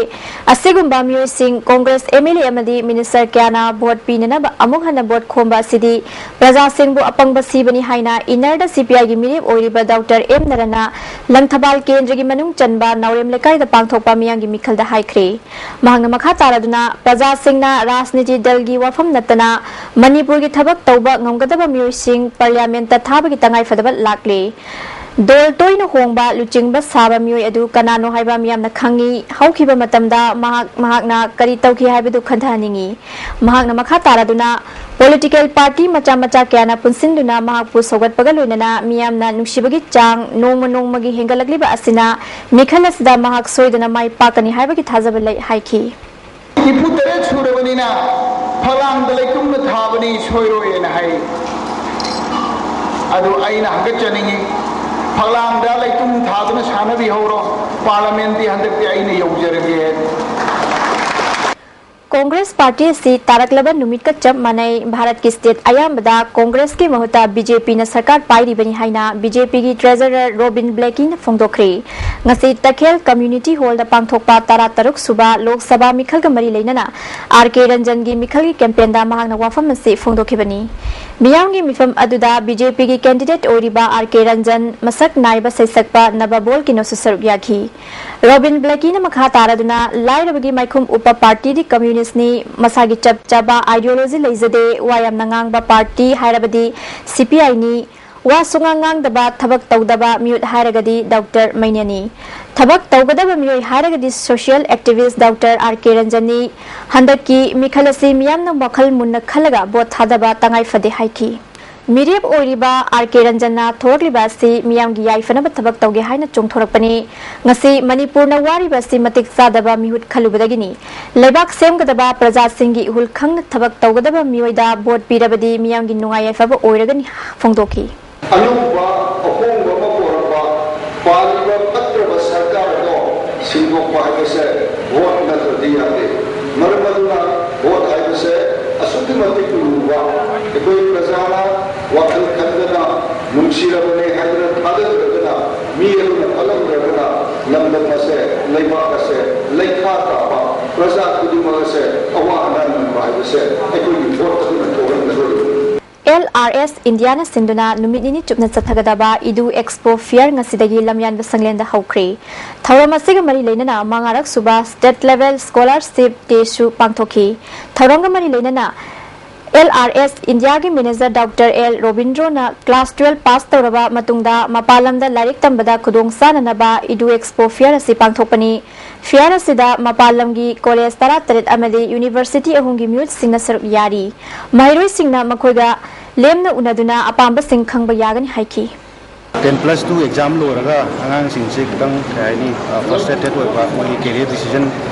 ꯑꯁꯤꯒꯨꯝꯕ ꯃꯤꯑꯣꯏꯁꯤꯡ Congress M L A ꯑꯃꯗꯤ Minister ꯀꯌꯥꯅ vote ꯄꯤꯅꯅꯕ ꯑꯃꯨꯛ ꯍꯟꯅ vote ꯈꯣꯝꯕ ꯑꯁꯤꯗꯤ ꯄ꯭ꯔꯖꯥꯁꯤꯡꯕꯨ ꯑꯄꯪꯕ ꯁꯤꯕꯅꯤ ꯍꯥꯏꯅ ꯏꯅꯔꯗ C P Iꯒꯤ ꯃꯤꯔꯦꯞ ꯑꯣꯏꯔꯤꯕ Doctor M ꯅꯔꯟꯅ ꯂꯪꯊꯕꯥꯜ ꯀꯦꯟꯗ꯭ꯔꯒꯤ ꯃꯅꯨꯡ ꯆꯟꯕ ꯅꯥꯎꯔꯦꯝ ꯂꯩꯀꯥꯏꯗ ꯄꯥꯡꯊꯣꯛꯄ ꯃꯤꯌꯥꯝꯒꯤ ꯃꯤꯈꯜꯗ ꯍꯥꯏꯈ꯭ꯔꯦ꯫ ꯃꯍꯥꯛꯅ ꯃꯈꯥ ꯇꯥꯔꯗꯨꯅ ꯄ꯭ꯔꯖꯥꯁꯤꯡꯅ ꯔꯥꯖꯅꯤꯇꯤ ꯗꯜꯒꯤ ꯋꯥꯐꯝ ꯅꯠꯇꯅ ꯃꯅꯤꯄꯨꯔꯒꯤ ꯊꯕꯛ ꯇꯧꯕ ꯉꯝꯒꯗꯕ ꯃꯤꯑꯣꯏꯁꯤꯡ Parliamentꯇ ꯊꯥꯕꯒꯤ ꯇꯉꯥꯏꯐꯗꯕ ꯂꯥꯛꯂꯦ꯫ ꯗꯣꯜ ꯇꯣꯏꯅ ꯍꯣꯡꯕ, ꯂꯨꯆꯤꯡꯕ ꯁꯥꯕ ꯃꯤꯑꯣꯏ ꯑꯗꯨ ꯀꯅꯥꯅꯣ ꯍꯥꯏꯕ ꯃꯤꯌꯥꯝꯅ ꯈꯪꯏ꯫ ꯍꯧꯈꯤꯕ ꯃꯇꯝꯗ ꯃꯍꯥꯛ, ꯃꯍꯥꯛꯅ ꯀꯔꯤ ꯇꯧꯈꯤ ꯍꯥꯏꯕꯗꯨ ꯈꯟꯊꯍꯟꯅꯤꯡꯏ꯫ ꯃꯍꯥꯛꯅ ꯃꯈꯥ ꯇꯥꯔꯗꯨꯅ, political party ꯃꯆꯥ ꯃꯆꯥ ꯀꯌꯥꯅ ꯄꯨꯟꯁꯤꯟꯗꯨꯅ ꯃꯍꯥꯛꯄꯨ ꯁꯧꯒꯠꯄꯒ ꯂꯣꯏꯅꯅ ꯃꯤꯌꯥꯝꯅ ꯅꯨꯡꯁꯤꯕꯒꯤ ꯆꯥꯡ ꯅꯣꯡꯃ ꯅꯣꯡꯃꯒꯤ ꯍꯦꯟꯒꯠꯂꯛꯂꯤꯕ ꯑꯁꯤꯅ ꯃꯤꯈꯜ ꯑꯁꯤꯗ ꯃꯍꯥꯛ ꯁꯣꯏꯗꯅ ꯃꯥꯏ ꯄꯥꯛꯀꯅꯤ ꯍꯥꯏꯕꯒꯤ ꯊꯥꯖꯕ ꯂꯩ ꯍꯥꯏꯈꯤ꯫ ꯅꯤꯐꯨ ꯇꯔꯦꯠ ꯁꯨꯔꯕꯅꯤꯅ ꯐꯛꯂꯥꯡꯗ ꯂꯩꯇꯨꯝꯅ ꯊꯥꯕꯅꯤ ꯁꯣꯏꯔꯣꯏꯅ ꯍꯥꯏ꯫ ꯑꯗꯨ ꯑꯩꯅ ꯍꯪꯒꯠꯆꯅꯤꯡꯉꯤ, ꯐꯛꯂꯥꯡꯗ ꯂꯩꯇꯨꯝ ꯊꯥꯗꯨꯅ ꯁꯥꯟꯅꯕꯤꯍꯧꯔꯣ, Parliamentꯇꯤ ꯍꯟꯗꯛꯇꯤ ꯑꯩꯅ ꯌꯧꯖꯔꯒꯦ꯫ ꯀꯣꯡꯒ꯭ꯔꯦꯁ ꯄꯥꯔꯇꯤ ꯑꯁꯤ ꯇꯥꯔꯛꯂꯕ ꯅꯨꯃꯤꯠꯀ ꯆꯞ ꯃꯥꯟꯅꯩ꯫ ꯚꯥꯔꯠꯀꯤ ꯁ꯭ꯇꯦꯠ ꯑꯌꯥꯝꯕꯗ ꯀꯣꯡꯒ꯭ꯔꯦꯁꯀꯤ ꯃꯍꯨꯠꯇ ꯕꯤ ꯖꯦ ꯄꯤꯅ ꯁꯔꯀꯥꯔ ꯄꯥꯏꯔꯤꯕꯅꯤ ꯍꯥꯏꯅ ꯕꯤ ꯖꯦ ꯄꯤꯒꯤ ꯇ꯭ꯔꯦꯖꯔꯔ ꯔꯣꯕꯤꯟ ꯕ꯭ꯂꯦꯀꯤꯅ ꯐꯣꯡꯗꯣꯛꯈ꯭ꯔꯦ꯫ ꯉꯁꯤ ꯇꯈꯦꯜ ꯀꯝꯃ꯭ꯌꯨꯅꯤꯇꯤ ꯍꯣꯜꯗ ꯄꯥꯡꯊꯣꯛꯄ ꯇꯔꯥꯇꯔꯨꯛ ꯁꯨꯕ ꯂꯣꯛ ꯁꯚꯥ ꯃꯤꯈꯜꯒ ꯃꯔꯤ ꯂꯩꯅꯅ ꯑꯥꯔ ꯀꯦ ꯔꯟꯖꯟꯒꯤ ꯃꯤꯈꯜꯒꯤ ꯀꯦꯝꯄꯦꯟꯗ ꯃꯍꯥꯛꯅ ꯋꯥꯐꯝ ꯑꯁꯤ ꯐꯣꯡꯗꯣꯛꯈꯤꯕꯅꯤ꯫ ꯃꯤꯌꯥꯝꯒꯤ ꯃꯤꯐꯝ ꯑꯗꯨꯗ ꯕꯤ ꯖꯦ ꯄꯤꯒꯤ ꯀꯦꯟꯗꯤꯗꯦꯠ ꯑꯣꯏꯔꯤꯕ ꯑꯥꯔ ꯀꯦ ꯔꯟꯖꯟ, ꯃꯁꯛ ꯅꯥꯏꯕ ꯁꯩꯁꯛꯄ ꯅꯕꯕꯣꯜ ꯀꯤꯅꯣꯁꯨ ꯁꯔꯨꯛ ꯌꯥꯈꯤ꯫ ꯔꯣꯕꯤꯟ ꯕ꯭ꯂꯦꯀꯤꯅ ꯃꯈꯥ ꯇꯥꯔꯗꯨꯅ ꯂꯥꯏꯔꯕꯒꯤ ꯃꯥꯏꯈꯨꯝ ꯎꯞꯄ ꯄꯥꯔꯇꯤꯗꯤ ꯀꯝꯃ꯭ꯌꯨꯅꯤꯁ꯭ꯠꯅꯤ, ꯃꯁꯥꯒꯤ ꯆꯞ ꯆꯥꯕ ideology ꯂꯩꯖꯗꯦ, ꯋꯥ ꯌꯥꯝꯅ ꯉꯥꯡꯕ ꯄꯥꯔꯇꯤ ꯍꯥꯏꯔꯕꯗꯤ ꯁꯤ ꯄꯤ ꯑꯥꯏꯅꯤ, ꯋꯥ ꯁꯨꯉꯥꯡ ꯉꯥꯡꯗꯕ, ꯊꯕꯛ ꯇꯧꯗꯕ ꯃꯤꯍꯨꯠ ꯍꯥꯏꯔꯒꯗꯤ ꯗꯣꯛꯇꯔ ꯃꯩꯅꯦꯅꯤ꯫ ꯊꯕꯛ ꯇꯧꯒꯗꯕ ꯃꯤꯑꯣꯏ ꯍꯥꯏꯔꯒꯗꯤ social activist ꯗꯣꯛꯇꯔ ꯑꯥꯔ ꯀꯦ ꯔꯟꯖꯟꯅꯤ꯫ ꯍꯟꯗꯛꯀꯤ ꯃꯤꯈꯜ ꯑꯁꯤ ꯃꯤꯌꯥꯝꯅ ꯋꯥꯈꯜ ꯃꯨꯟꯅ ꯈꯜꯂꯒ ꯚꯣꯠ ꯊꯥꯗꯕ ꯇꯉꯥꯏ ꯐꯗꯦ ꯍꯥꯏꯈꯤ꯫ ꯃꯤꯔꯦꯞ ꯑꯣꯏꯔꯤꯕ ꯑꯥꯔ ꯀꯦ ꯔꯟꯖꯟꯅ ꯊꯣꯔꯛꯂꯤꯕ ꯑꯁꯤ ꯃꯤꯌꯥꯝꯒꯤ ꯌꯥꯏꯐꯅꯕ ꯊꯕꯛ ꯇꯧꯒꯦ ꯍꯥꯏꯅ ꯆꯣꯡꯊꯣꯔꯛꯄꯅꯤ꯫ ꯉꯁꯤ ꯃꯅꯤꯄꯨꯔꯅ ꯋꯥꯔꯤꯕ ꯑꯁꯤ ꯃꯇꯤꯛ ꯆꯥꯗꯕ ꯃꯤꯍꯨꯠ ꯈꯜꯂꯨꯕꯗꯒꯤꯅꯤ꯫ ꯂꯩꯕꯥꯛ ꯁꯦꯝꯒꯗꯕ ꯄ꯭ꯔꯖꯥꯁꯤꯡꯒꯤ ꯏꯍꯨꯜ ꯈꯪꯅ ꯊꯕꯛ ꯇꯧꯒꯗꯕ ꯃꯤꯑꯣꯏꯗ ꯚꯣꯠ ꯄꯤꯔꯕꯗꯤ ꯃꯤꯌꯥꯝꯒꯤ ꯅꯨꯡꯉꯥꯏ ꯌꯥꯏꯐꯕ ꯑꯣꯏꯔꯒꯅꯤ ꯐꯣꯡꯗꯣꯛꯈꯤ꯫ ꯑꯅꯧꯕ ꯑꯍꯣꯡꯕ ꯑꯃ ꯄꯨꯔꯛꯄ, ꯄꯥꯜꯂꯤꯕ ꯐꯠꯇ꯭ꯔꯕ ꯁꯔꯀꯥꯔ ꯑꯗꯣ ꯁꯤꯟꯗꯣꯛꯄ ꯍꯥꯏꯕꯁꯦ ꯚꯣꯠ ꯅꯠꯇ꯭ꯔꯗꯤ ꯌꯥꯗꯦ꯫ ꯃꯔꯝ ꯑꯗꯨꯅ ꯚꯣꯠ ꯍꯥꯏꯕꯁꯦ ꯑꯁꯨꯛꯀꯤ ꯃꯇꯤꯛ ꯂꯨꯕ, ꯑꯩꯈꯣꯏ ꯄ꯭ꯔꯖꯥꯅ ꯋꯥꯈꯜ ꯈꯟꯗꯅ ꯅꯨꯡꯁꯤꯔꯕꯅꯦ ꯍꯥꯏꯗꯅ ꯊꯥꯗꯗ꯭ꯔꯒꯅ, ꯃꯤ ꯑꯗꯨꯅ ꯈꯜꯂꯝꯗ꯭ꯔꯒꯅ ꯂꯝꯗꯝ ꯑꯁꯦ, ꯂꯩꯕꯥꯛ ꯑꯁꯦ ꯂꯩꯈꯥ ꯇꯥꯕ, ꯄ꯭ꯔꯖꯥ ꯈꯨꯗꯤꯡꯃꯛ ꯑꯁꯦ ꯑꯋꯥ ꯑꯅꯥ ꯅꯪꯕ ꯍꯥꯏꯕꯁꯦ ꯑꯩꯈꯣꯏꯒꯤ ꯚꯣꯠ ꯑꯗꯨꯅ ꯊꯣꯛꯍꯟꯒꯗꯧꯔꯤꯕꯅꯤ꯫ ꯑꯦꯜ ꯑꯥꯔ ꯑꯦꯁ ꯏꯟꯗꯤꯌꯥꯅ ꯁꯤꯟꯗꯨꯅ ꯅꯨꯃꯤꯠ ꯅꯤꯅꯤ ꯆꯨꯞꯅ ꯆꯠꯊꯒꯗꯕ ꯏꯗꯨ ꯑꯦꯛꯁꯄꯣ ꯐꯤꯌꯔ ꯉꯁꯤꯗꯒꯤ ꯂꯝꯌꯥꯟꯕ ꯁꯪꯂꯦꯟꯗ ꯍꯧꯈ꯭ꯔꯦ꯫ ꯊꯧꯔꯝ ꯑꯁꯤꯒ ꯃꯔꯤ ꯂꯩꯅꯅ ꯃꯉꯥꯔꯛ ꯁꯨꯕ State Level Scholarship Dayꯁꯨ ꯄꯥꯡꯊꯣꯛꯈꯤ꯫ ꯊꯧꯔꯝꯒ ꯃꯔꯤ ꯂꯩꯅꯅ ꯑꯦꯜ ꯑꯥꯔ ꯑꯦꯁ ꯏꯟꯗꯤꯌꯥꯒꯤ ꯃꯦꯅꯦꯖꯔ ꯗꯣꯛꯇꯔ ꯑꯦꯜ ꯔꯣꯕꯤꯟꯗ꯭ꯔꯣꯅ class twelve pass ꯇꯧꯔꯕ ꯃꯇꯨꯡꯗ ꯃꯄꯥꯟ ꯂꯝꯗ ꯂꯥꯏꯔꯤꯛ ꯇꯝꯕꯗ ꯈꯨꯗꯣꯡ ꯆꯥꯅꯅꯕ ꯏꯗꯨ ꯑꯦꯛꯁꯄꯣ ꯐꯤꯌꯔ ꯑꯁꯤ ꯄꯥꯡꯊꯣꯛꯄꯅꯤ꯫ ꯐꯤꯌꯔ ꯑꯁꯤꯗ ꯃꯄꯥꯟ ꯂꯝꯒꯤ ꯀꯣꯂꯦꯖ ꯇꯔꯥꯇꯔꯦꯠ ꯑꯃꯗꯤ ꯌꯨꯅꯤꯚꯔꯁꯤꯇꯤ ꯑꯍꯨꯝꯒꯤ ꯃꯤꯍꯨꯠꯁꯤꯡꯅ ꯁꯔꯨꯛ ꯌꯥꯔꯤ꯫ ꯃꯍꯩꯔꯣꯏꯁꯤꯡꯅ ꯃꯈꯣꯏꯒ ꯂꯦꯝꯅ ꯎꯅꯗꯨꯅ ꯑꯄꯥꯝꯕꯁꯤꯡ ꯈꯪꯕ ꯌꯥꯒꯅꯤ ꯍꯥꯏꯈꯤ꯫ Ten plus two exam ꯂꯣꯏꯔꯒ ꯑꯉꯥꯡꯁꯤꯡꯁꯦ ꯈꯤꯇꯪ, ꯀꯩ ꯍꯥꯏꯅꯤ, ꯑ, frustrated ꯑꯣꯏꯕ, ꯃꯣꯏꯒꯤ career decision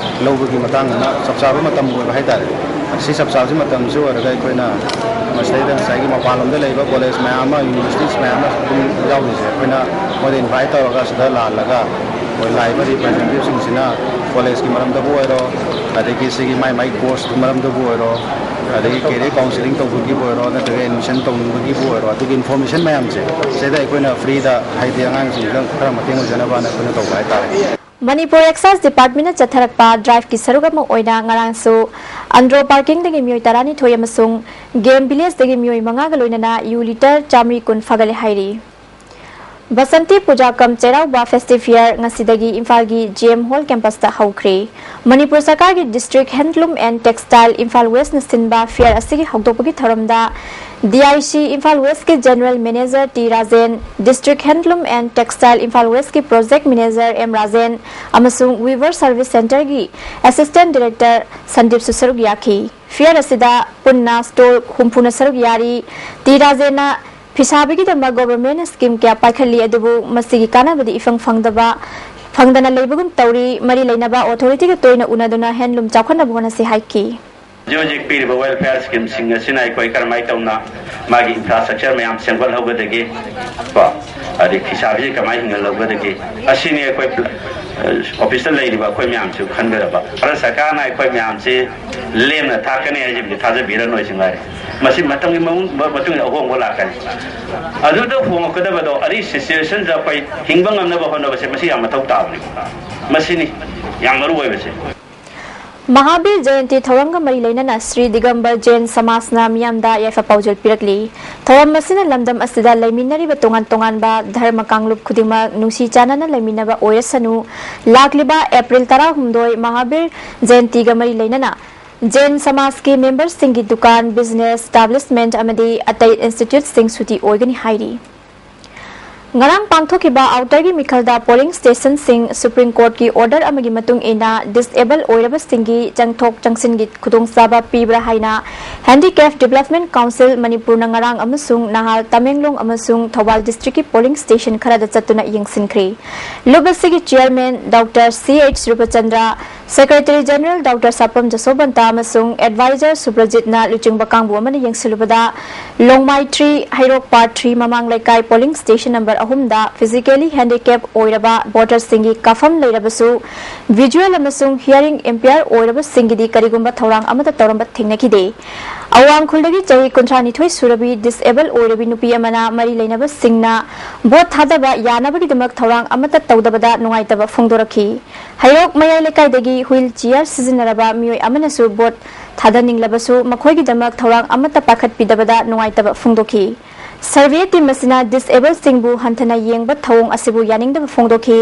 ꯂꯧꯕꯒꯤ ꯃꯇꯥꯡꯗ ꯆꯞ ꯆꯥꯕ ꯃꯇꯝ ꯑꯣꯏꯕ ꯍꯥꯏꯇꯥꯔꯦ꯫ ꯁꯤ ꯆꯞ ꯆꯥꯕꯁꯤ ꯃꯇꯝꯁꯤ ꯑꯣꯏꯔꯒ ꯑꯩꯈꯣꯏꯅ ꯃꯁꯤꯗꯩꯗ ꯉꯁꯥꯏꯒꯤ ꯃꯄꯥꯟꯂꯣꯝꯗ ꯂꯩꯕ ꯀꯣꯂꯦꯖ ꯃꯌꯥꯝ ꯑꯃ, ꯌꯨꯅꯤꯚꯔꯁꯤꯇꯤꯁ ꯃꯌꯥꯝ ꯑꯃ ꯑꯗꯨꯝ ꯌꯥꯎꯔꯤꯁꯦ, ꯑꯩꯈꯣꯏꯅ ꯃꯣꯏꯗ invite ꯇꯧꯔꯒ ꯁꯤꯗ ꯂꯥꯜꯂꯒ ꯑꯩꯈꯣꯏ ꯂꯥꯛꯏꯕ ꯔꯤꯄ꯭ꯔꯖꯦꯟꯇꯦꯇꯤꯚꯁꯤꯡꯁꯤꯅ ꯀꯣꯂꯦꯖꯀꯤ ꯃꯔꯝꯗꯕꯨ ꯑꯣꯏꯔꯣ, ꯑꯗꯒꯤ ꯁꯤꯒꯤ ꯃꯥꯏ ꯃꯥꯏ ꯀꯣꯔꯁꯀꯤ ꯃꯔꯝꯗꯕꯨ ꯑꯣꯏꯔꯣ, ꯑꯗꯒꯤ ꯀꯦꯔꯤꯌꯔ ꯀꯥꯎꯟꯁꯤꯂꯤꯡ ꯇꯧꯕꯒꯤꯕꯨ ꯑꯣꯏꯔꯣ, ꯅꯠꯇ꯭ꯔꯒ ꯑꯦꯗꯃꯤꯁꯟ ꯇꯧꯅꯤꯡꯕꯒꯤꯕꯨ ꯑꯣꯏꯔꯣ, ꯑꯗꯨꯒꯤ ꯏꯟꯐꯣꯔꯃꯦꯁꯟ ꯃꯌꯥꯝꯁꯦ ꯁꯤꯗ ꯑꯩꯈꯣꯏꯅ ꯐ꯭ꯔꯤꯗ, ꯍꯥꯏꯗꯤ ꯑꯉꯥꯡꯁꯤꯡꯁꯤꯗ ꯈꯔ ꯃꯇꯦꯡ ꯑꯣꯏꯖꯅꯕꯅ ꯑꯩꯈꯣꯏꯅ ꯇꯧꯕ ꯍꯥꯏꯇꯥꯔꯦ꯫ ꯃꯅꯤꯄꯨꯔ ꯑꯦꯛꯁꯥꯏꯖ ꯗꯤꯄꯥꯔꯠꯃꯦꯟꯅ ꯆꯠꯊꯔꯛꯄ ꯗ꯭ꯔꯥꯏꯚꯀꯤ ꯁꯔꯨꯛ ꯑꯃ ꯑꯣꯏꯅ ꯉꯔꯥꯡꯁꯨ ꯑꯟꯗ꯭ꯔꯣ ꯄꯥꯔꯀꯤꯡꯗꯒꯤ ꯃꯤꯑꯣꯏ ꯇꯔꯥꯅꯤꯊꯣꯏ ꯑꯃꯁꯨꯡ ꯒꯦꯝ ꯚꯤꯂꯦꯖꯇꯒꯤ ꯃꯤꯑꯣꯏ ꯃꯉꯥꯒ ꯂꯣꯏꯅꯅ ꯌꯨ ꯂꯤꯇꯔ ꯆꯥꯃꯔꯤ ꯀꯨꯟ ꯐꯥꯒꯠꯂꯦ ꯍꯥꯏꯔꯤ꯫ ꯕꯁꯟꯇꯤ ꯄꯨꯖꯥ ꯀꯝ ꯆꯩꯔꯥꯎꯕ ꯐꯦꯁꯇꯤꯚ ꯐꯤꯌꯔ ꯉꯁꯤꯗꯒꯤ ꯏꯝꯐꯥꯜꯒꯤ ꯖꯤ ꯑꯦꯝ ꯍꯣꯜ ꯀꯦꯝꯄꯁꯇ ꯍꯧꯈ꯭ꯔꯦ꯫ ꯃꯅꯤꯄꯨꯔ ꯁꯔꯀꯥꯔꯒꯤ district handloom and textile Imphal ꯋꯦꯁꯅ ꯁꯤꯟꯕ ꯐꯤꯌꯔ ꯑꯁꯤꯒꯤ ꯍꯧꯗꯣꯛꯄꯒꯤ ꯊꯧꯔꯝꯗ ꯗꯤ ꯑꯥꯏ ꯁꯤ ꯏꯝꯐꯥꯜ ꯋꯦꯁꯀꯤ general manager T Rajen, district handloom and textile Imphal ꯋꯦꯁꯀꯤ ꯄ꯭ꯔꯣꯖꯦꯛ ꯃꯦꯅꯦꯖꯔ ꯑꯦꯝ ꯔꯥꯖꯦꯟ ꯑꯃꯁꯨꯡ ꯋꯤꯚꯔ ꯁꯔꯚꯤꯁ ꯁꯦꯟꯇꯔꯒꯤ ꯑꯦꯁꯤꯁꯇꯦꯟꯠ ꯗꯤꯔꯦꯛꯇꯔ ꯁꯟꯗꯤꯞꯁꯨ ꯁꯔꯨꯛ ꯌꯥꯈꯤ꯫ ꯐꯤꯌꯔ ꯑꯁꯤꯗ ꯄꯨꯟꯅ ꯁ꯭ꯇꯣꯜ ꯍꯨꯝꯐꯨꯅ ꯁꯔꯨꯛ ꯌꯥꯔꯤ꯫ ꯇꯤ ꯔꯥꯖꯦꯟꯅ ꯐꯤꯁꯥꯕꯒꯤꯗꯃꯛ ꯒꯣꯚꯔꯟꯃꯦꯟꯠꯅ ꯁ꯭ꯀꯤꯝ ꯀꯌꯥ ꯄꯥꯏꯈꯠꯂꯤ, ꯑꯗꯨꯕꯨ ꯃꯁꯤꯒꯤ ꯀꯥꯟꯅꯕꯗꯤ ꯏꯐꯪ ꯐꯪꯗꯕ, ꯐꯪꯗꯅ ꯂꯩꯕꯒꯨꯝ ꯇꯧꯔꯤ꯫ ꯃꯔꯤ ꯂꯩꯅꯕ ꯑꯣꯊꯣꯔꯤꯇꯤꯒ ꯇꯣꯏꯅ ꯎꯅꯗꯨꯅ ꯍꯦꯟꯂꯨꯝ ꯆꯥꯎꯈꯠꯅꯕ ꯍꯣꯠꯅꯁꯤ ꯍꯥꯏꯈꯤ꯫ ꯍꯧꯖꯤꯛ ꯍꯧꯖꯤꯛ ꯄꯤꯔꯤꯕ ꯋꯦꯜꯐꯤꯌꯔ ꯁ꯭ꯀꯤꯝꯁꯤꯡ ꯑꯁꯤꯅ ꯑꯩꯈꯣꯏ ꯀꯔꯝꯍꯥꯏꯅ ꯇꯧꯅ ꯃꯥꯒꯤ ꯏꯟꯐ꯭ꯔꯥꯁ꯭ꯇ꯭ꯔꯛꯆꯔ ꯃꯌꯥꯝ ꯁꯦꯝꯒꯠꯍꯧꯒꯗꯒꯦ, ꯀꯣ, ꯑꯗꯩ ꯐꯤꯁꯥꯕꯤꯁꯤ ꯀꯃꯥꯏꯅ ꯍꯤꯡꯍꯜꯍꯧꯒꯗꯒꯦ, ꯑꯁꯤꯅꯤ ꯑꯩꯈꯣꯏ, ꯑ, ꯑꯣꯐꯤꯁꯇ ꯂꯩꯔꯤꯕ ꯑꯩꯈꯣꯏ ꯃꯌꯥꯝꯁꯨ ꯈꯟꯒꯗꯕ꯫ ꯚꯥꯔꯠ ꯁꯔꯀꯥꯔꯅ ꯑꯩꯈꯣꯏ ꯃꯌꯥꯝꯁꯤ ꯂꯦꯝꯅ ꯊꯥꯛꯀꯅꯤ ꯍꯥꯏꯁꯤꯕꯨꯗꯤ ꯊꯥꯖꯕꯤꯔꯅꯨ ꯑꯩꯁꯨ ꯉꯥꯏꯔꯦ꯫ ꯃꯁꯤ ꯃꯇꯝꯒꯤ ꯃꯑꯣꯡ-, ꯃꯇꯨꯡ ꯏꯟꯅ ꯑꯍꯣꯡꯕ ꯂꯥꯛꯀꯅꯤ꯫ ꯑꯗꯨꯗ ꯍꯣꯡꯉꯛꯀꯗꯕꯗꯣ, ꯑꯔꯤ ꯁꯤꯆꯨꯋꯦꯁꯟꯁꯤꯗ ꯑꯩꯈꯣꯏ ꯍꯤꯡꯕ ꯉꯝꯅꯕ ꯍꯣꯠꯅꯕꯁꯦ ꯃꯁꯤ ꯌꯥꯝ ꯃꯊꯧ ꯇꯥꯕꯅꯤ꯫ ꯃꯁꯤꯅꯤ ꯌꯥꯝ ꯃꯔꯨ ꯑꯣꯏꯕꯁꯦ꯫ ꯃꯍꯥꯕꯤꯔ ꯖꯌꯟꯇꯤ ꯊꯧꯔꯝꯒ ꯃꯔꯤ ꯂꯩꯅꯅ ꯁ꯭ꯔꯤ ꯗꯤꯒꯝꯕꯔ ꯖꯦꯟ ꯁꯃꯥꯖꯅ ꯃꯤꯌꯥꯝꯗ ꯌꯥꯏꯐ ꯄꯥꯎꯖꯦꯜ ꯄꯤꯔꯛꯂꯤ꯫ ꯊꯧꯔꯝ ꯑꯁꯤꯅ ꯂꯝꯗꯝ ꯑꯁꯤꯗ ꯂꯩꯃꯤꯟꯅꯔꯤꯕ ꯇꯣꯉꯥꯟ ꯇꯣꯉꯥꯟꯕ ꯙꯔꯃ ꯀꯥꯡꯂꯨꯞ ꯈꯨꯗꯤꯡꯃꯛ ꯅꯨꯡꯁꯤ ꯆꯥꯟꯅꯅ ꯂꯩꯃꯤꯟꯅꯕ ꯑꯣꯏꯔꯁꯅꯨ, ꯂꯥꯛꯂꯤꯕ ꯑꯦꯄ꯭ꯔꯤꯜ ꯇꯔꯥꯍꯨꯝꯗꯣꯏ ꯃꯍꯥꯕꯤꯔ ꯖꯌꯟꯇꯤꯒ ꯃꯔꯤ ꯂꯩꯅꯅ ꯖꯦꯟ ꯁꯃꯥꯖꯀꯤ ꯃꯦꯝꯕꯔꯁꯤꯡꯒꯤ ꯗꯨꯀꯥꯟ, ꯕꯤꯖꯤꯅꯦꯁ ꯏꯁꯇꯥꯕ꯭ꯂꯤꯁꯃꯦꯟꯠ ꯑꯃꯗꯤ ꯑꯇꯩ ꯏꯟꯁꯇꯤꯇ꯭ꯌꯨꯠꯁꯤꯡ ꯁꯨꯇꯤ ꯑꯣꯏꯒꯅꯤ ꯍꯥꯏꯔꯤ꯫ ꯉꯔꯥꯡ ꯄꯥꯡꯊꯣꯛꯈꯤꯕ ꯑꯥꯎꯇꯔꯒꯤ ꯃꯤꯈꯜꯗ ꯄꯣꯂꯤꯡ ꯁ꯭ꯇꯦꯁꯟꯁꯤꯡ ꯁꯨꯄ꯭ꯔꯤꯝ ꯀꯣꯔꯠꯀꯤ ꯑꯣꯔꯗꯔ ꯑꯃꯒꯤ ꯃꯇꯨꯡ ꯏꯟꯅ ꯗꯤꯁꯑꯦꯕꯜ ꯑꯣꯏꯔꯕꯁꯤꯡꯒꯤ ꯆꯪꯊꯣꯛ ꯆꯪꯁꯤꯟꯒꯤ ꯈꯨꯗꯣꯡꯆꯥꯕ ꯄꯤꯕ꯭ꯔꯥ ꯍꯥꯏꯅ ꯍꯦꯟꯗꯤꯀꯦꯞ ꯗꯤꯕꯦꯂꯞꯃꯦꯟꯠ ꯀꯥꯎꯟꯁꯤꯜ ꯃꯅꯤꯄꯨꯔꯅ ꯉꯔꯥꯡ ꯑꯃꯁꯨꯡ ꯅꯍꯥꯜ ꯇꯃꯦꯡꯂꯣꯡ ꯑꯃꯁꯨꯡ ꯊꯧꯕꯥꯜ ꯗꯤꯁꯇ꯭ꯔꯤꯛꯀꯤ ꯄꯣꯂꯤꯡ ꯁ꯭ꯇꯦꯁꯟ ꯈꯔꯗ ꯆꯠꯇꯨꯅ ꯌꯦꯡꯁꯤꯟꯈ꯭ꯔꯦ꯫ ꯂꯨꯞ ꯑꯁꯤꯒꯤ chairman doctor C H Rupchandra, Secretary General Doctor Sapam Jaswanta ꯑꯃꯁꯨꯡ Advisor ꯁꯨꯕ꯭ꯔꯖꯤꯠꯅ ꯂꯨꯆꯤꯡꯕ ꯀꯥꯡꯕꯨ ꯑꯃꯅ ꯌꯦꯡꯁꯤꯜꯂꯨꯕꯗ, ꯂꯣꯡꯃꯥꯏ three, ꯍꯩꯔꯣꯛ Part three ꯃꯃꯥꯡ ꯂꯩꯀꯥꯏ polling station number ꯑꯍꯨꯝꯗ physically handicap ꯑꯣꯏꯔꯕ voterꯁꯤꯡꯒꯤ ꯀꯥꯐꯝ ꯂꯩꯔꯕꯁꯨ, visual ꯑꯃꯁꯨꯡ hearing impair ꯑꯣꯏꯔꯕꯁꯤꯡꯒꯤꯗꯤ ꯀꯔꯤꯒꯨꯝꯕ ꯊꯧꯔꯥꯡ ꯑꯃꯠꯇ ꯇꯧꯔꯝꯕ ꯊꯦꯡꯅꯈꯤꯗꯦ꯫ ꯑꯋꯥꯡ ꯈꯨꯜꯗꯒꯤ ꯆꯍꯤ ꯀꯨꯟꯊ꯭ꯔꯥ ꯅꯤꯊꯣꯏ ꯁꯨꯔꯕꯤ disable ꯑꯣꯏꯔꯕꯤ ꯅꯨꯄꯤ ꯑꯃꯅ ꯃꯔꯤ ꯂꯩꯅꯕꯁꯤꯡꯅ vote ꯊꯥꯗꯕ ꯌꯥꯅꯕꯒꯤꯗꯃꯛ ꯊꯧꯔꯥꯡ ꯑꯃꯠꯇ ꯇꯧꯗꯕꯗ ꯅꯨꯡꯉꯥꯏꯇꯕ ꯐꯣꯡꯗꯣꯔꯛꯈꯤ꯫ ꯍꯩꯔꯣꯛ ꯃꯌꯥꯏ ꯂꯩꯀꯥꯏꯗꯒꯤ wheel chair ꯁꯤꯖꯤꯟꯅꯔꯕ ꯃꯤꯑꯣꯏ ꯑꯃꯅꯁꯨ vote ꯊꯥꯗꯅꯤꯡꯂꯕꯁꯨ ꯃꯈꯣꯏꯒꯤꯗꯃꯛ ꯊꯧꯔꯥꯡ ꯑꯃꯠꯇ ꯄꯥꯏꯈꯠꯄꯤꯗꯕꯗ ꯅꯨꯡꯉꯥꯏꯇꯕ ꯐꯣꯡꯗꯣꯛꯈꯤ꯫ Survey team ꯑꯁꯤꯅ disableꯁꯤꯡꯕꯨ ꯍꯟꯊꯅ ꯌꯦꯡꯕ ꯊꯧꯑꯣꯡ ꯑꯁꯤꯕꯨ ꯌꯥꯅꯤꯡꯗꯕ ꯐꯣꯡꯗꯣꯛꯈꯤ꯫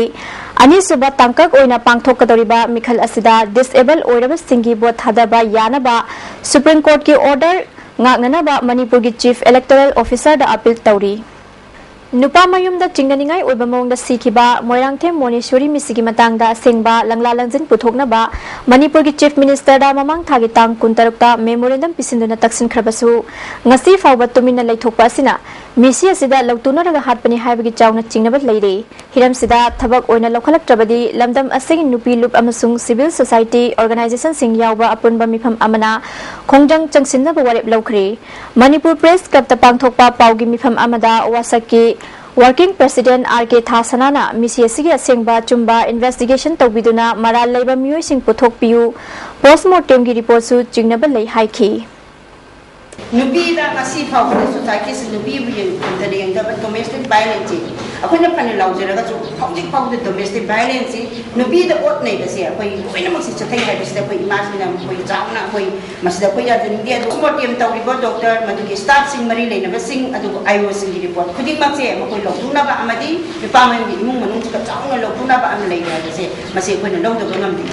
ꯑꯅꯤꯁꯨꯕ ꯇꯥꯡꯀꯛ ꯑꯣꯏꯅ ꯄꯥꯡꯊꯣꯛꯀꯗꯧꯔꯤꯕ ꯃꯤꯈꯜ ꯑꯁꯤꯗ disable ꯑꯣꯏꯔꯕꯁꯤꯡꯒꯤ vote ꯊꯥꯗꯕ ꯌꯥꯅꯕ Supreme Courtꯀꯤ order ꯉꯥꯛꯅꯅꯕ ꯃꯅꯤꯄꯨꯔꯒꯤ Chief Electoral Officerꯗ appeal ꯇꯧꯔꯤ꯫ ꯅꯨꯄꯥ ꯃꯌꯨꯝꯗ ꯆꯤꯡꯅꯅꯤꯡꯉꯥꯏ ꯑꯣꯏꯕ ꯃꯑꯣꯡꯗ ꯁꯤꯈꯤꯕ ꯃꯣꯏꯔꯥꯡꯊꯦꯝ ꯃꯣꯅꯦꯁꯣꯔꯤ ꯃꯤꯁꯤꯒꯤ ꯃꯇꯥꯡꯗ ꯑꯁꯦꯡꯕ ꯂꯪꯂꯥ ꯂꯪꯖꯤꯟ ꯄꯨꯊꯣꯛꯅꯕ ꯃꯅꯤꯄꯨꯔꯒꯤ Chief Ministerꯗ ꯃꯃꯥꯡ ꯊꯥꯒꯤ ꯇꯥꯡ ꯀꯨꯟꯇꯔꯨꯛꯇ memorandum ꯄꯤꯁꯤꯟꯗꯨꯅ ꯇꯛꯁꯤꯟꯈ꯭ꯔꯕꯁꯨ, ꯉꯁꯤ ꯐꯥꯎꯕ ꯇꯨꯃꯤꯟꯅ ꯂꯩꯊꯣꯛꯄ ꯑꯁꯤꯅ ꯃꯤꯁꯤ ꯑꯁꯤꯗ ꯂꯧꯇꯨꯅꯔꯒ ꯍꯥꯠꯄꯅꯤ ꯍꯥꯏꯕꯒꯤ ꯆꯥꯎꯅ ꯆꯤꯡꯅꯕ ꯂꯩꯔꯤ꯫ ꯍꯤꯔꯝꯁꯤꯗ ꯊꯕꯛ ꯑꯣꯏꯅ ꯂꯧꯈꯠꯂꯛꯇ꯭ꯔꯕꯗꯤ ꯂꯝꯗꯝ ꯑꯁꯤꯒꯤ ꯅꯨꯄꯤ ꯂꯨꯞ ꯑꯃꯁꯨꯡ civil society organizationꯁꯤꯡ ꯌꯥꯎꯕ ꯑꯄꯨꯟꯕ ꯃꯤꯐꯝ ꯑꯃꯅ ꯈꯣꯡꯖꯪ ꯆꯪꯁꯤꯟꯅꯕ ꯋꯥꯔꯦꯞ ꯂꯧꯈ꯭ꯔꯦ꯫ ꯃꯅꯤꯄꯨꯔ Press Clubꯇ ꯄꯥꯡꯊꯣꯛꯄ ꯄꯥꯎꯒꯤ ꯃꯤꯐꯝ ꯑꯃꯗ ꯋꯥꯁꯛꯀꯤ Working President R K ꯊꯥꯁꯅꯥꯅ ꯃꯤꯁꯤ ꯑꯁꯤꯒꯤ ꯑꯁꯦꯡꯕ ꯑꯆꯨꯝꯕ investigation ꯇꯧꯕꯤꯗꯨꯅ ꯃꯔꯥꯜ ꯂꯩꯕ ꯃꯤꯑꯣꯏꯁꯤꯡ ꯄꯨꯊꯣꯛꯄꯤꯌꯨ, postmortemꯒꯤ reportꯁꯨ ꯆꯤꯡꯅꯕ ꯂꯩ ꯍꯥꯏꯈꯤ꯫ ꯅꯨꯄꯤꯗ ꯉꯁꯤ ꯐꯥꯎꯕꯗ societyꯁꯤ ꯅꯨꯄꯤꯕꯨ ꯌꯦꯡ-, ꯍꯟꯊꯅ ꯌꯦꯡꯗꯕ domestic violenceꯁꯤ ꯑꯩꯈꯣꯏꯅ ꯐꯅ ꯂꯥꯎꯖꯔꯒꯁꯨ ꯍꯧꯖꯤꯛ ꯐꯥꯎꯕꯗ domestic violenceꯁꯤ ꯅꯨꯄꯤꯗ ꯑꯣꯠ ꯅꯩꯕꯁꯦ ꯑꯩꯈꯣꯏ ꯂꯣꯏꯅꯃꯛꯁꯤ ꯆꯠꯊꯩ ꯍꯥꯏꯕꯁꯤꯗ ꯑꯩꯈꯣꯏ ꯏꯃꯥꯁꯤꯅ ꯑꯩꯈꯣꯏ ꯆꯥꯎꯅ ꯑꯩꯈꯣꯏ ꯃꯁꯤꯗ ꯑꯩꯈꯣꯏ ꯌꯥꯖꯅꯤꯡꯗꯦ꯫ ꯑꯗꯨ postmortem ꯇꯧꯔꯤꯕ doctor, ꯃꯗꯨꯒꯤ staffꯁꯤꯡ, ꯃꯔꯤ ꯂꯩꯅꯕꯁꯤꯡ, ꯑꯗꯨꯒ IOꯁꯤꯡꯒꯤ report ꯈꯨꯗꯤꯡꯃꯛꯁꯦ ꯃꯈꯣꯏ ꯂꯧꯊꯣꯛꯅꯕ ꯑꯃꯗꯤ ꯅꯨꯄꯥ ꯃꯌꯨꯝꯒꯤ ꯏꯃꯨꯡ ꯃꯅꯨꯡꯁꯤꯒ ꯆꯥꯎꯅ ꯂꯧꯊꯣꯛꯅꯕ ꯑꯃ ꯂꯩꯔꯦ ꯍꯥꯏꯕꯁꯦ ꯃꯁꯤ ꯑꯩꯈꯣꯏꯅ ꯂꯧꯗꯕ ꯉꯝꯗꯦ꯫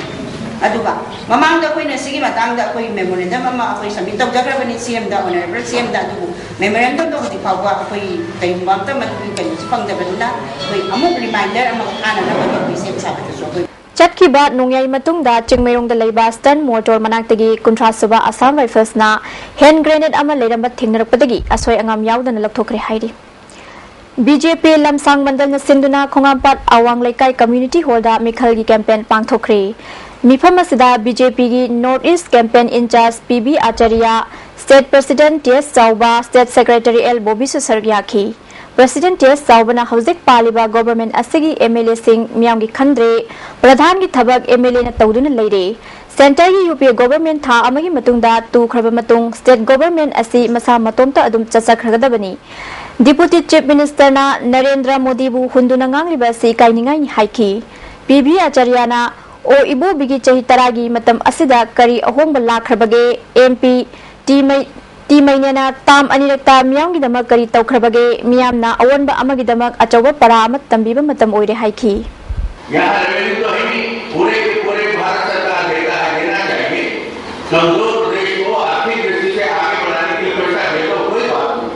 ꯑꯗꯨꯒ ꯃꯃꯥꯡꯗ ꯑꯩꯈꯣꯏꯅ ꯁꯤꯒꯤ ꯃꯇꯥꯡꯗ ꯑꯩꯈꯣꯏ memorandum ꯑꯃ ꯑꯩꯈꯣꯏ submit ꯇꯧꯖꯈ꯭ꯔꯕꯅꯤ CMꯗ, Honourable CMꯗ, ꯑꯗꯨꯕꯨ memorandumꯗꯣ ꯍꯧꯖꯤꯛ ꯐꯥꯎꯕ ꯑꯩꯈꯣꯏ ꯀꯔꯤꯒꯨꯝꯕ ꯑꯝꯇ ꯃꯗꯨꯒꯤ ꯀꯩꯅꯣꯁꯨ ꯐꯪꯗꯕꯅꯤꯅ ꯑꯩꯈꯣꯏ ꯑꯃꯨꯛ reminder ꯑꯃꯒ ꯊꯥꯅꯅꯕ ꯑꯩꯈꯣꯏ ꯁꯦꯝ ꯁꯥꯕꯗꯁꯨ ꯑꯩꯈꯣꯏ ꯆꯠꯈꯤꯕ ꯅꯣꯡꯌꯥꯏ ꯃꯇꯨꯡꯗ ꯆꯤꯡꯃꯩꯔꯣꯡꯗ ꯂꯩꯕ Stern Motor ꯃꯅꯥꯛꯇꯒꯤ ꯀꯨꯟꯊ꯭ꯔꯥ ꯁꯨꯕ Assam Riflesꯅ hand grenade ꯑꯃ ꯂꯩꯔꯝꯕ ꯊꯦꯡꯅꯔꯛꯄꯗꯒꯤ ꯑꯁꯣꯏ ꯑꯉꯥꯝ ꯌꯥꯎꯗꯅ ꯂꯧꯊꯣꯛꯈ꯭ꯔꯦ ꯍꯥꯏꯔꯤ꯫ BJP ꯂꯝꯁꯥꯡ ꯃꯟꯗꯜꯅ ꯁꯤꯟꯗꯨꯅ ꯈꯣꯡꯉꯥꯝꯄꯥꯠ ꯑꯋꯥꯡ ꯂꯩꯀꯥꯏ community hallꯗ ꯃꯤꯈꯜꯒꯤ campaign ꯄꯥꯡꯊꯣꯛꯈ꯭ꯔꯦ꯫ ꯃꯤꯐꯝ ꯑꯁꯤꯗ ꯕꯤ ꯖꯦ ꯄꯤꯒꯤ North East Campaign Incharge P B Acharya, State President T S Chaoba, State Secretary L ꯕꯣꯕꯤꯁꯨ ꯁꯔꯨꯛ ꯌꯥꯈꯤ꯫ President ꯇꯤ ꯑꯦꯁ ꯆꯥꯎꯕꯅ ꯍꯧꯖꯤꯛ ꯄꯥꯜꯂꯤꯕ government ꯑꯁꯤꯒꯤ ꯑꯦꯝ ꯑꯦꯜ ꯑꯦꯁꯤꯡ ꯃꯤꯌꯥꯝꯒꯤ ꯈꯟꯗ꯭ꯔꯦ, ꯄ꯭ꯔꯙꯥꯟꯒꯤ ꯊꯕꯛ ꯑꯦꯝ ꯑꯦꯜ ꯑꯦꯅ ꯇꯧꯗꯨꯅ ꯂꯩꯔꯦ꯫ Centreꯒꯤ ꯌꯨ ꯄꯤ ꯑꯦ government ꯊꯥ ꯑꯃꯒꯤ ꯃꯇꯨꯡꯗ ꯇꯨꯈ꯭ꯔꯕ ꯃꯇꯨꯡ state government ꯑꯁꯤ ꯃꯁꯥ ꯃꯇꯣꯝꯇ ꯑꯗꯨꯝ ꯆꯠꯆꯈ꯭ꯔꯒꯗꯕꯅꯤ꯫ Deputy Chief Ministerꯅ ꯅꯔꯦꯟꯗ꯭ꯔ ꯃꯣꯗꯤꯕꯨ ꯍꯨꯟꯗꯨꯅ ꯉꯥꯡꯂꯤꯕ ꯑꯁꯤ ꯏꯀꯥꯏꯅꯤꯡꯉꯥꯏꯅꯤ ꯍꯥꯏꯈꯤ꯫ ꯄꯤ ꯚꯤ ꯑꯥꯆꯥꯔꯌꯅ ꯑꯣ ꯏꯕꯣꯕꯤꯒꯤ ꯆꯍꯤ ꯇꯔꯥꯒꯤ ꯃꯇꯝ ꯑꯁꯤꯗ ꯀꯔꯤ ꯑꯍꯣꯡꯕ ꯂꯥꯛꯈ꯭ꯔꯕꯒꯦ? ꯑꯦꯝ ꯄꯤ ꯇꯤ ꯃꯩ-, ꯇꯤ ꯃꯩꯅꯦꯅ term ꯑꯅꯤꯔꯛꯇ ꯃꯤꯌꯥꯝꯒꯤꯗꯃꯛ ꯀꯔꯤ ꯇꯧꯈ꯭ꯔꯕꯒꯦ? ꯃꯤꯌꯥꯝꯅ ꯑꯑꯣꯟꯕ ꯑꯃꯒꯤꯗꯃꯛ ꯑꯆꯧꯕ ꯄꯔꯥ ꯑꯃ ꯇꯝꯕꯤꯕ ꯃꯇꯝ ꯑꯣꯏꯔꯦ ꯍꯥꯏꯈꯤ꯫ यहाँ रेवेन्यू तो है नहीं, पूरे के पूरे भारत सरकार देता है, देना चाहिए। कमजोर प्रदेश को आर्थिक दृष्टि से आगे बढ़ाने के लिए पैसा दे दो, कोई बात नहीं,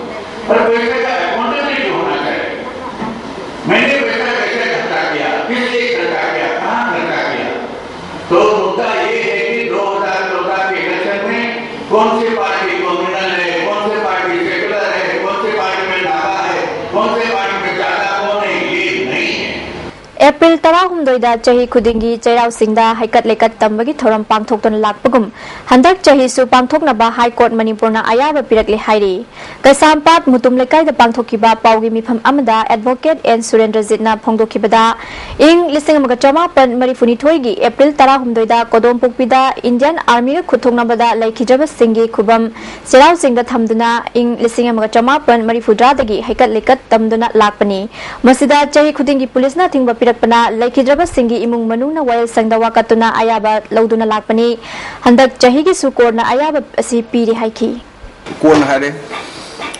पर पैसे का अकाउंटेबिलिटी होना चाहिए। मैंने पैसा कैसे खर्चा किया, किस लिए खर्चा किया, कहाँ खर्चा किया? तो मुद्दा ये है कि दो हज़ार चौदह के इलेक्शन में कौन सी पार्टी कम्युनल है, कौन सी पार्टी सेकुलर है, कौन सी पार्टी में नागा है, कौन सी पार्टी में ज्यादा कौन है, ये नहीं है। ꯑꯦꯄ꯭ꯔꯤꯜ ꯇꯔꯥꯍꯨꯝꯗꯣꯏꯗ ꯆꯍꯤ ꯈꯨꯗꯤꯡꯒꯤ ꯆꯩꯔꯥꯎ ꯆꯤꯡꯗ ꯍꯩꯀꯠ ꯂꯩꯀꯠ ꯇꯝꯕꯒꯤ ꯊꯧꯔꯝ ꯄꯥꯡꯊꯣꯛꯇꯨꯅ ꯂꯥꯛꯄꯒꯨꯝ, ꯍꯟꯗꯛ ꯆꯍꯤꯁꯨ ꯄꯥꯡꯊꯣꯛꯅꯕ High Court ꯃꯅꯤꯄꯨꯔꯅ ꯑꯌꯥꯕ ꯄꯤꯔꯛꯂꯦ ꯍꯥꯏꯔꯤ꯫ ꯀꯩꯁꯥꯝꯄꯥꯠ ꯃꯨꯇꯨꯝ ꯂꯩꯀꯥꯏꯗ ꯄꯥꯡꯊꯣꯛꯈꯤꯕ ꯄꯥꯎꯒꯤ ꯃꯤꯐꯝ ꯑꯃꯗ Advocate ꯑꯦꯟ ꯁꯨꯔꯦꯟꯗ꯭ꯔꯖꯤꯠꯅ ꯐꯣꯡꯗꯣꯛꯈꯤꯕꯗ, ꯏꯪ ꯂꯤꯁꯤꯡ ꯑꯃꯒ ꯆꯃꯥꯄꯟ ꯃꯔꯤꯐꯨꯅꯤꯊꯣꯏꯒꯤ ꯑꯦꯄ꯭ꯔꯤꯜ ꯇꯔꯥꯍꯨꯝꯗꯣꯏꯗ ꯀꯣꯗꯣꯝꯄꯣꯛꯄꯤꯗ Indian Armyꯒ ꯈꯨꯠꯊꯣꯛꯅꯕꯗ ꯂꯩꯈꯤꯗ꯭ꯔꯕꯁꯤꯡꯒꯤ ꯈꯨꯕꯝ ꯆꯩꯔꯥꯎ ꯆꯤꯡꯗ ꯊꯝꯗꯨꯅ ꯏꯪ ꯂꯤꯁꯤꯡ ꯑꯃꯒ ꯆꯃꯥꯄꯟ ꯃꯔꯤꯐꯨꯇꯔꯥꯗꯒꯤ ꯍꯩꯀꯠ ꯂꯩꯀꯠ ꯇꯝꯗꯨꯅ ꯂꯥꯛꯄꯅꯤ꯫ ꯃꯁꯤꯗ ꯆꯍꯤ ꯈꯨꯗꯤꯡꯒꯤ ꯄꯨꯂꯤꯁꯅ ꯑꯊꯤꯡꯕ ꯄꯤꯔꯛꯄꯅ ꯂꯩꯈꯤꯗ꯭ꯔꯕꯁꯤꯡꯒꯤ ꯏꯃꯨꯡ ꯃꯅꯨꯡꯅ ꯋꯥꯌꯦꯜꯁꯪꯗ ꯋꯥꯀꯠꯇꯨꯅ ꯑꯌꯥꯕ ꯂꯧꯗꯨꯅ ꯂꯥꯛꯄꯅꯤ꯫ ꯍꯟꯗꯛ ꯆꯍꯤꯒꯤꯁꯨ ꯀꯣꯔꯠꯅ ꯑꯌꯥꯕ ꯑꯁꯤ ꯄꯤꯔꯦ ꯍꯥꯏꯈꯤ꯫ ꯀꯣꯟꯅ ꯍꯥꯏꯔꯦ,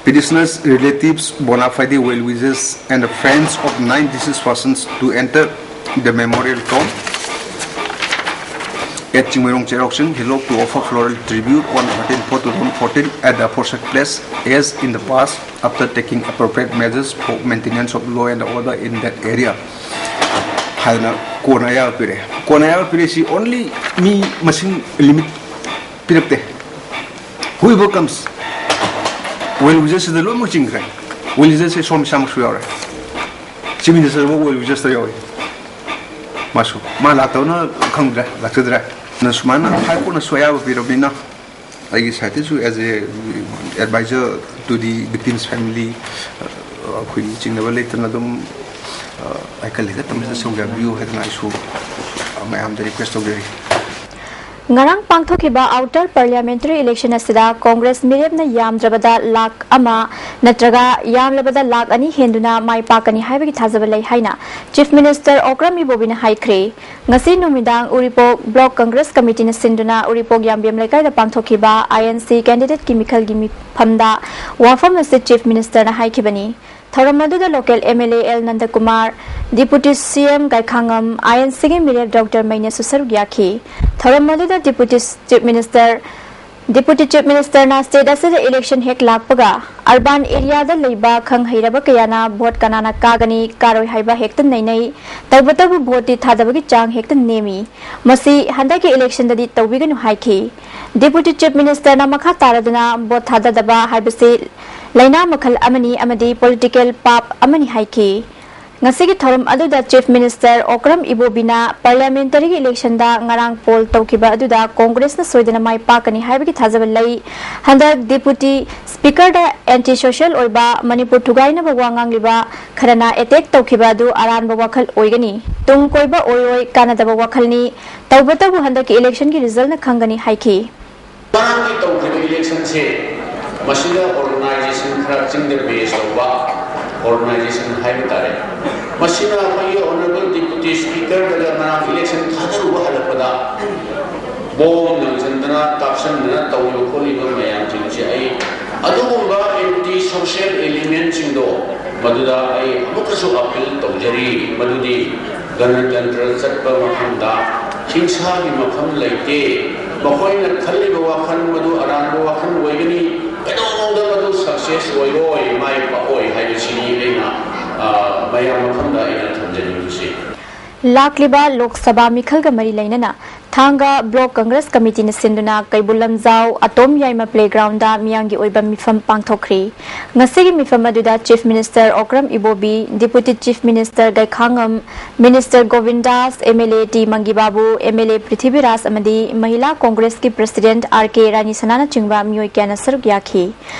petitioners, relatives, bona fide well wishers and the friends of nine deceased persons to enter the memorial tomb at Chingmeirong Cheirok Sing Hilok to offer floral tribute on thirteen four two thousand fourteen at the aforesaid place as in the past, after taking appropriate measures for maintenance of law and order in that area ꯍꯥꯏꯗꯅ ꯀꯣꯟꯅ ꯑꯌꯥꯕ ꯄꯤꯔꯛꯑꯦ꯫ ꯀꯣꯟꯅ ꯑꯌꯥꯕ ꯄꯤꯔꯛꯏꯁꯤ only ꯃꯤ ꯃꯁꯤꯡ limit ꯄꯤꯔꯛꯇꯦ꯫ Whoever comes, well wishersꯁꯤꯗ ꯂꯣꯏꯅꯃꯛ ꯆꯤꯡꯈ꯭ꯔꯦ꯫ Well wishersꯁꯦ ꯁꯣꯝ ꯏꯁꯥꯃꯛꯁꯨ ꯌꯥꯎꯔꯦ꯫ Chief Ministerꯃꯛ well wishersꯇ ꯌꯥꯎꯏ꯫ ꯃꯥꯁꯨ ꯃꯥ ꯂꯥꯛꯇꯧꯅ ꯈꯪꯗ꯭ꯔꯦ, ꯂꯥꯛꯆꯗ꯭ꯔꯦ꯫ ꯑꯗꯨꯅ ꯁꯨꯃꯥꯏꯅ ꯍꯥꯏ ꯀꯣꯔꯠꯅꯁꯨ ꯑꯌꯥꯕ ꯄꯤꯔꯕꯅꯤꯅ ꯑꯩꯒꯤ ꯁꯥꯏꯠꯇꯁꯨ as a advisor to the victims family ꯑꯩꯈꯣꯏꯒꯤ ꯆꯤꯡꯅꯕ ꯂꯩꯇꯅ ꯑꯗꯨꯝ ꯑꯩ ꯀꯜꯂꯤꯒ ꯇꯝꯖ ꯁꯧꯖꯕꯤꯌꯨ ꯍꯥꯏꯗꯅ ꯑꯩꯁꯨ ꯃꯌꯥꯝꯗ ꯔꯤꯀ꯭ꯋꯦꯁ ꯇꯧꯖꯔꯤ꯫ ꯉꯔꯥꯡ ꯄꯥꯡꯊꯣꯛꯈꯤꯕ ꯑꯥꯎꯇꯔ ꯄꯥꯔꯂꯤꯌꯥꯃꯦꯟꯇꯔꯤ ꯏꯂꯦꯛꯁꯟ ꯑꯁꯤꯗ ꯀꯣꯡꯒ꯭ꯔꯦꯁ ꯃꯤꯔꯦꯞꯅ ꯌꯥꯝꯗ꯭ꯔꯕꯗ ꯂꯥꯈ ꯑꯃ ꯅꯠꯇ꯭ꯔꯒ ꯌꯥꯝꯂꯕꯗ ꯂꯥꯈ ꯑꯅꯤ ꯍꯦꯟꯗꯨꯅ ꯃꯥꯏ ꯄꯥꯛꯀꯅꯤ ꯍꯥꯏꯕꯒꯤ ꯊꯥꯖꯕ ꯂꯩ ꯍꯥꯏꯅ ꯆꯤꯐ ꯃꯤꯅꯤꯁꯇꯔ ꯑꯣꯀ꯭ꯔꯝ ꯏꯕꯣꯕꯤꯅ ꯍꯥꯏꯈ꯭ꯔꯦ꯫ ꯉꯁꯤ ꯅꯨꯃꯤꯗꯥꯡ ꯎꯔꯤꯄꯣꯛ ꯕ꯭ꯂꯣꯛ ꯀꯪꯒ꯭ꯔꯦꯁ ꯀꯃꯤꯇꯤꯅ ꯁꯤꯟꯗꯨꯅ ꯎꯔꯤꯄꯣꯛ ꯌꯥꯝꯕꯦꯝ ꯂꯩꯀꯥꯏꯗ ꯄꯥꯡꯊꯣꯛꯈꯤꯕ ꯑꯥꯏ ꯑꯦꯟ ꯁꯤ ꯀꯦꯟꯗꯤꯗꯦꯠꯀꯤ ꯃꯤꯈꯜꯒꯤ ꯃꯤꯐꯝꯗ ꯋꯥꯐꯝ ꯑꯁꯤ ꯆꯤꯐ ꯃꯤꯅꯤꯁꯇꯔꯅ ꯍꯥꯏꯈꯤꯕꯅꯤ꯫ ꯊꯧꯔꯝ ꯑꯗꯨꯗ local M L A L Nandakumar, deputy C M Gaikhangam, I N ꯁꯤꯒꯤ ꯃꯤꯔꯦꯞ ꯗꯣꯛꯇꯔ ꯃꯩꯅꯦꯁꯨ ꯁꯔꯨꯛ ꯌꯥꯈꯤ꯫ ꯊꯧꯔꯝ ꯑꯗꯨꯗ deputy chief minister deputy chief ꯃꯤꯅꯤꯁꯇꯔꯅ ꯁ꯭ꯇꯦꯠ ꯑꯁꯤꯗ ꯏꯂꯦꯛꯁꯟ ꯍꯦꯛ ꯂꯥꯛꯄꯒ ꯑꯔꯕꯥꯟ ꯑꯦꯔꯤꯌꯥꯗ ꯂꯩꯕ ꯈꯪ ꯍꯩꯔꯕ ꯀꯌꯥꯅ ꯚꯣꯠ ꯀꯅꯥꯅ ꯀꯥꯒꯅꯤ ꯀꯥꯔꯣꯏ ꯍꯥꯏꯕ ꯍꯦꯛꯇ ꯅꯩꯅꯩ꯫ ꯇꯧꯕꯇꯕꯨ ꯚꯣꯠꯇꯤ ꯊꯥꯗꯕꯒꯤ ꯆꯥꯡ ꯍꯦꯛꯇ ꯅꯦꯝꯃꯤ꯫ ꯃꯁꯤ ꯍꯟꯗꯛꯀꯤ ꯏꯂꯦꯛꯁꯟꯗꯗꯤ ꯇꯧꯕꯤꯒꯅꯨ ꯍꯥꯏꯈꯤ꯫ ꯗꯤꯄꯨꯇꯤ ꯆꯤꯐ ꯃꯤꯅꯤꯁꯇꯔꯅ ꯃꯈꯥ ꯇꯥꯔꯗꯨꯅ ꯚꯣꯠ ꯊꯥꯗꯗꯕ ꯍꯥꯏꯕꯁꯤ ꯂꯥꯏꯅꯥ ꯃꯈꯜ ꯑꯃꯅꯤ ꯑꯃꯗꯤ ꯄꯣꯂꯤꯇꯤꯀꯦꯜ ꯄꯥꯞ ꯑꯃꯅꯤ ꯍꯥꯏꯈꯤ꯫ ꯉꯁꯤꯒꯤ ꯊꯧꯔꯝ ꯑꯗꯨꯗ ꯆꯤꯐ ꯃꯤꯅꯤꯁꯇꯔ ꯑꯣꯀ꯭ꯔꯝ ꯏꯕꯣꯕꯤꯅ ꯄꯥꯔꯂꯤꯌꯥꯃꯦꯟꯇꯔꯤꯒꯤ ꯏꯂꯦꯛꯁꯟꯗ ꯉꯔꯥꯡ ꯄꯣꯜ ꯇꯧꯈꯤꯕ ꯑꯗꯨꯗ ꯀꯣꯡꯒ꯭ꯔꯦꯁꯅ ꯁꯣꯏꯗꯅ ꯃꯥꯏ ꯄꯥꯛꯀꯅꯤ ꯍꯥꯏꯕꯒꯤ ꯊꯥꯖꯕ ꯂꯩ꯫ ꯍꯟꯗꯛ ꯗꯤꯄꯨꯇꯤ ꯁ꯭ꯄꯤꯀꯔꯗ ꯑꯦꯟꯇꯤ ꯁꯣꯁꯤꯌꯦꯜ ꯑꯣꯏꯕ, ꯃꯅꯤꯄꯨꯔ ꯊꯨꯒꯥꯏꯅꯕ ꯋꯥ ꯉꯥꯡꯂꯤꯕ ꯈꯔꯅ ꯑꯦꯇꯦꯛ ꯇꯧꯈꯤꯕ ꯑꯗꯨ ꯑꯔꯥꯟꯕ ꯋꯥꯈꯜ ꯑꯣꯏꯒꯅꯤ꯫ ꯇꯨꯡ ꯀꯣꯏꯕ ꯑꯣꯏꯔꯣꯏ, ꯀꯥꯟꯅꯗꯕ ꯋꯥꯈꯜꯅꯤ꯫ ꯇꯧꯕꯇꯕꯨ ꯍꯟꯗꯛꯀꯤ ꯏꯂꯦꯛꯁꯟꯒꯤ ꯔꯤꯖꯜꯅ ꯈꯪꯒꯅꯤ ꯍꯥꯏꯈꯤ꯫ ꯉꯔꯥꯡꯒꯤ ꯇꯧꯈꯤꯕ ꯏꯂꯦꯛꯁꯟꯁꯦ ꯃꯁꯤꯗ ꯑꯣꯔꯒꯅꯥꯏꯖꯦꯁꯟ ꯈꯔ ꯆꯤꯡꯗ ꯕꯦꯁ ꯇꯧꯕ ꯑꯣꯔꯒꯅꯥꯏꯖꯦꯁꯟ ꯍꯥꯏꯕ ꯇꯥꯔꯦ꯫ ꯃꯁꯤꯅ ꯑꯩꯈꯣꯏꯒꯤ ꯑꯣꯅꯔꯦꯕꯜ ꯗꯤꯄꯨꯇꯤ ꯁ꯭ꯄꯤꯀꯔꯗꯒ ꯉꯔꯥꯡ ꯏꯂꯦꯛꯁꯟ ꯊꯥꯗꯔꯨꯕ ꯍꯜꯂꯛꯄꯗ ꯕꯣꯝ ꯂꯪꯁꯤꯟꯗꯅ ꯀꯥꯞꯁꯤꯟꯗꯅ ꯇꯧꯔꯤꯕ ꯈꯣꯠꯂꯤꯕ ꯃꯌꯥꯝꯁꯤꯡꯁꯦ ꯑꯩ ꯑꯗꯨꯒꯨꯝꯕ ꯑꯦꯟꯇꯤ ꯁꯣꯁꯤꯌꯦꯜ ꯏꯂꯤꯃꯦꯟꯁꯤꯡꯗꯣ ꯃꯗꯨꯗ ꯑꯩ ꯑꯃꯨꯛꯀꯁꯨ ꯑꯄꯤꯜ ꯇꯧꯖꯔꯤ꯫ ꯃꯗꯨꯗꯤ ꯒꯅꯇꯟꯇ꯭ꯔ ꯆꯠꯄ ꯃꯐꯝꯗ ꯍꯤꯡꯁꯥꯒꯤ ꯃꯐꯝ ꯂꯩꯇꯦ꯫ ꯃꯈꯣꯏꯅ ꯈꯜꯂꯤꯕ ꯋꯥꯈꯜ ꯃꯗꯨ ꯑꯔꯥꯟꯕ ꯋꯥꯈꯜ ꯑꯣꯏꯒꯅꯤ꯫ ꯀꯩꯗꯧꯅꯨꯡꯗ ꯃꯗꯨ ꯁꯛꯁꯦꯁ ꯑꯣꯏꯔꯣꯏ, ꯃꯥꯏ ꯄꯥꯛꯑꯣꯏ ꯍꯥꯏꯕꯁꯤꯅꯤ ꯑꯩꯅ ꯃꯌꯥꯝ ꯃꯐꯝꯗ ꯑꯩꯅ ꯊꯝꯖꯅꯤꯡꯕꯁꯤ꯫ ꯂꯥꯛꯂꯤꯕ ꯂꯣꯛ ꯁꯚꯥ ꯃꯤꯈꯜꯒ ꯃꯔꯤ ꯂꯩꯅꯅ ꯊꯥꯡꯒ ꯕ꯭ꯂꯣꯛ ꯀꯪꯒ꯭ꯔꯦꯁ ꯀꯃꯤꯇꯤꯅ ꯁꯤꯟꯗꯨꯅ ꯀꯩꯕꯨꯜ ꯂꯝꯖꯥꯎ ꯑꯇꯣꯝ ꯌꯥꯏꯃ ꯄ꯭ꯂꯦꯒ꯭ꯔꯥꯎꯟꯗ ꯃꯤꯌꯥꯝꯒꯤ ꯑꯣꯏꯕ ꯃꯤꯐꯝ ꯄꯥꯡꯊꯣꯛꯈ꯭ꯔꯤ꯫ ꯉꯁꯤꯒꯤ ꯃꯤꯐꯝ ꯑꯗꯨꯗ chief minister Okram Ibobi, deputy chief minister Gaikhangam, minister Govindas, M L A T Mangibabu, M L A Prithviraj ꯑꯃꯗꯤ ꯃꯍꯤꯂꯥ ꯀꯣꯡꯒ꯭ꯔꯦꯁꯀꯤ ꯄ꯭ꯔꯁꯤꯗꯦꯟꯠ ꯑꯥꯔ ꯀꯦ ꯔꯥꯅꯤ ꯁꯅꯥꯅꯆꯤꯡꯕ ꯃꯤꯑꯣꯏ ꯀꯌꯥꯅ ꯁꯔꯨꯛ ꯌꯥꯈꯤ꯫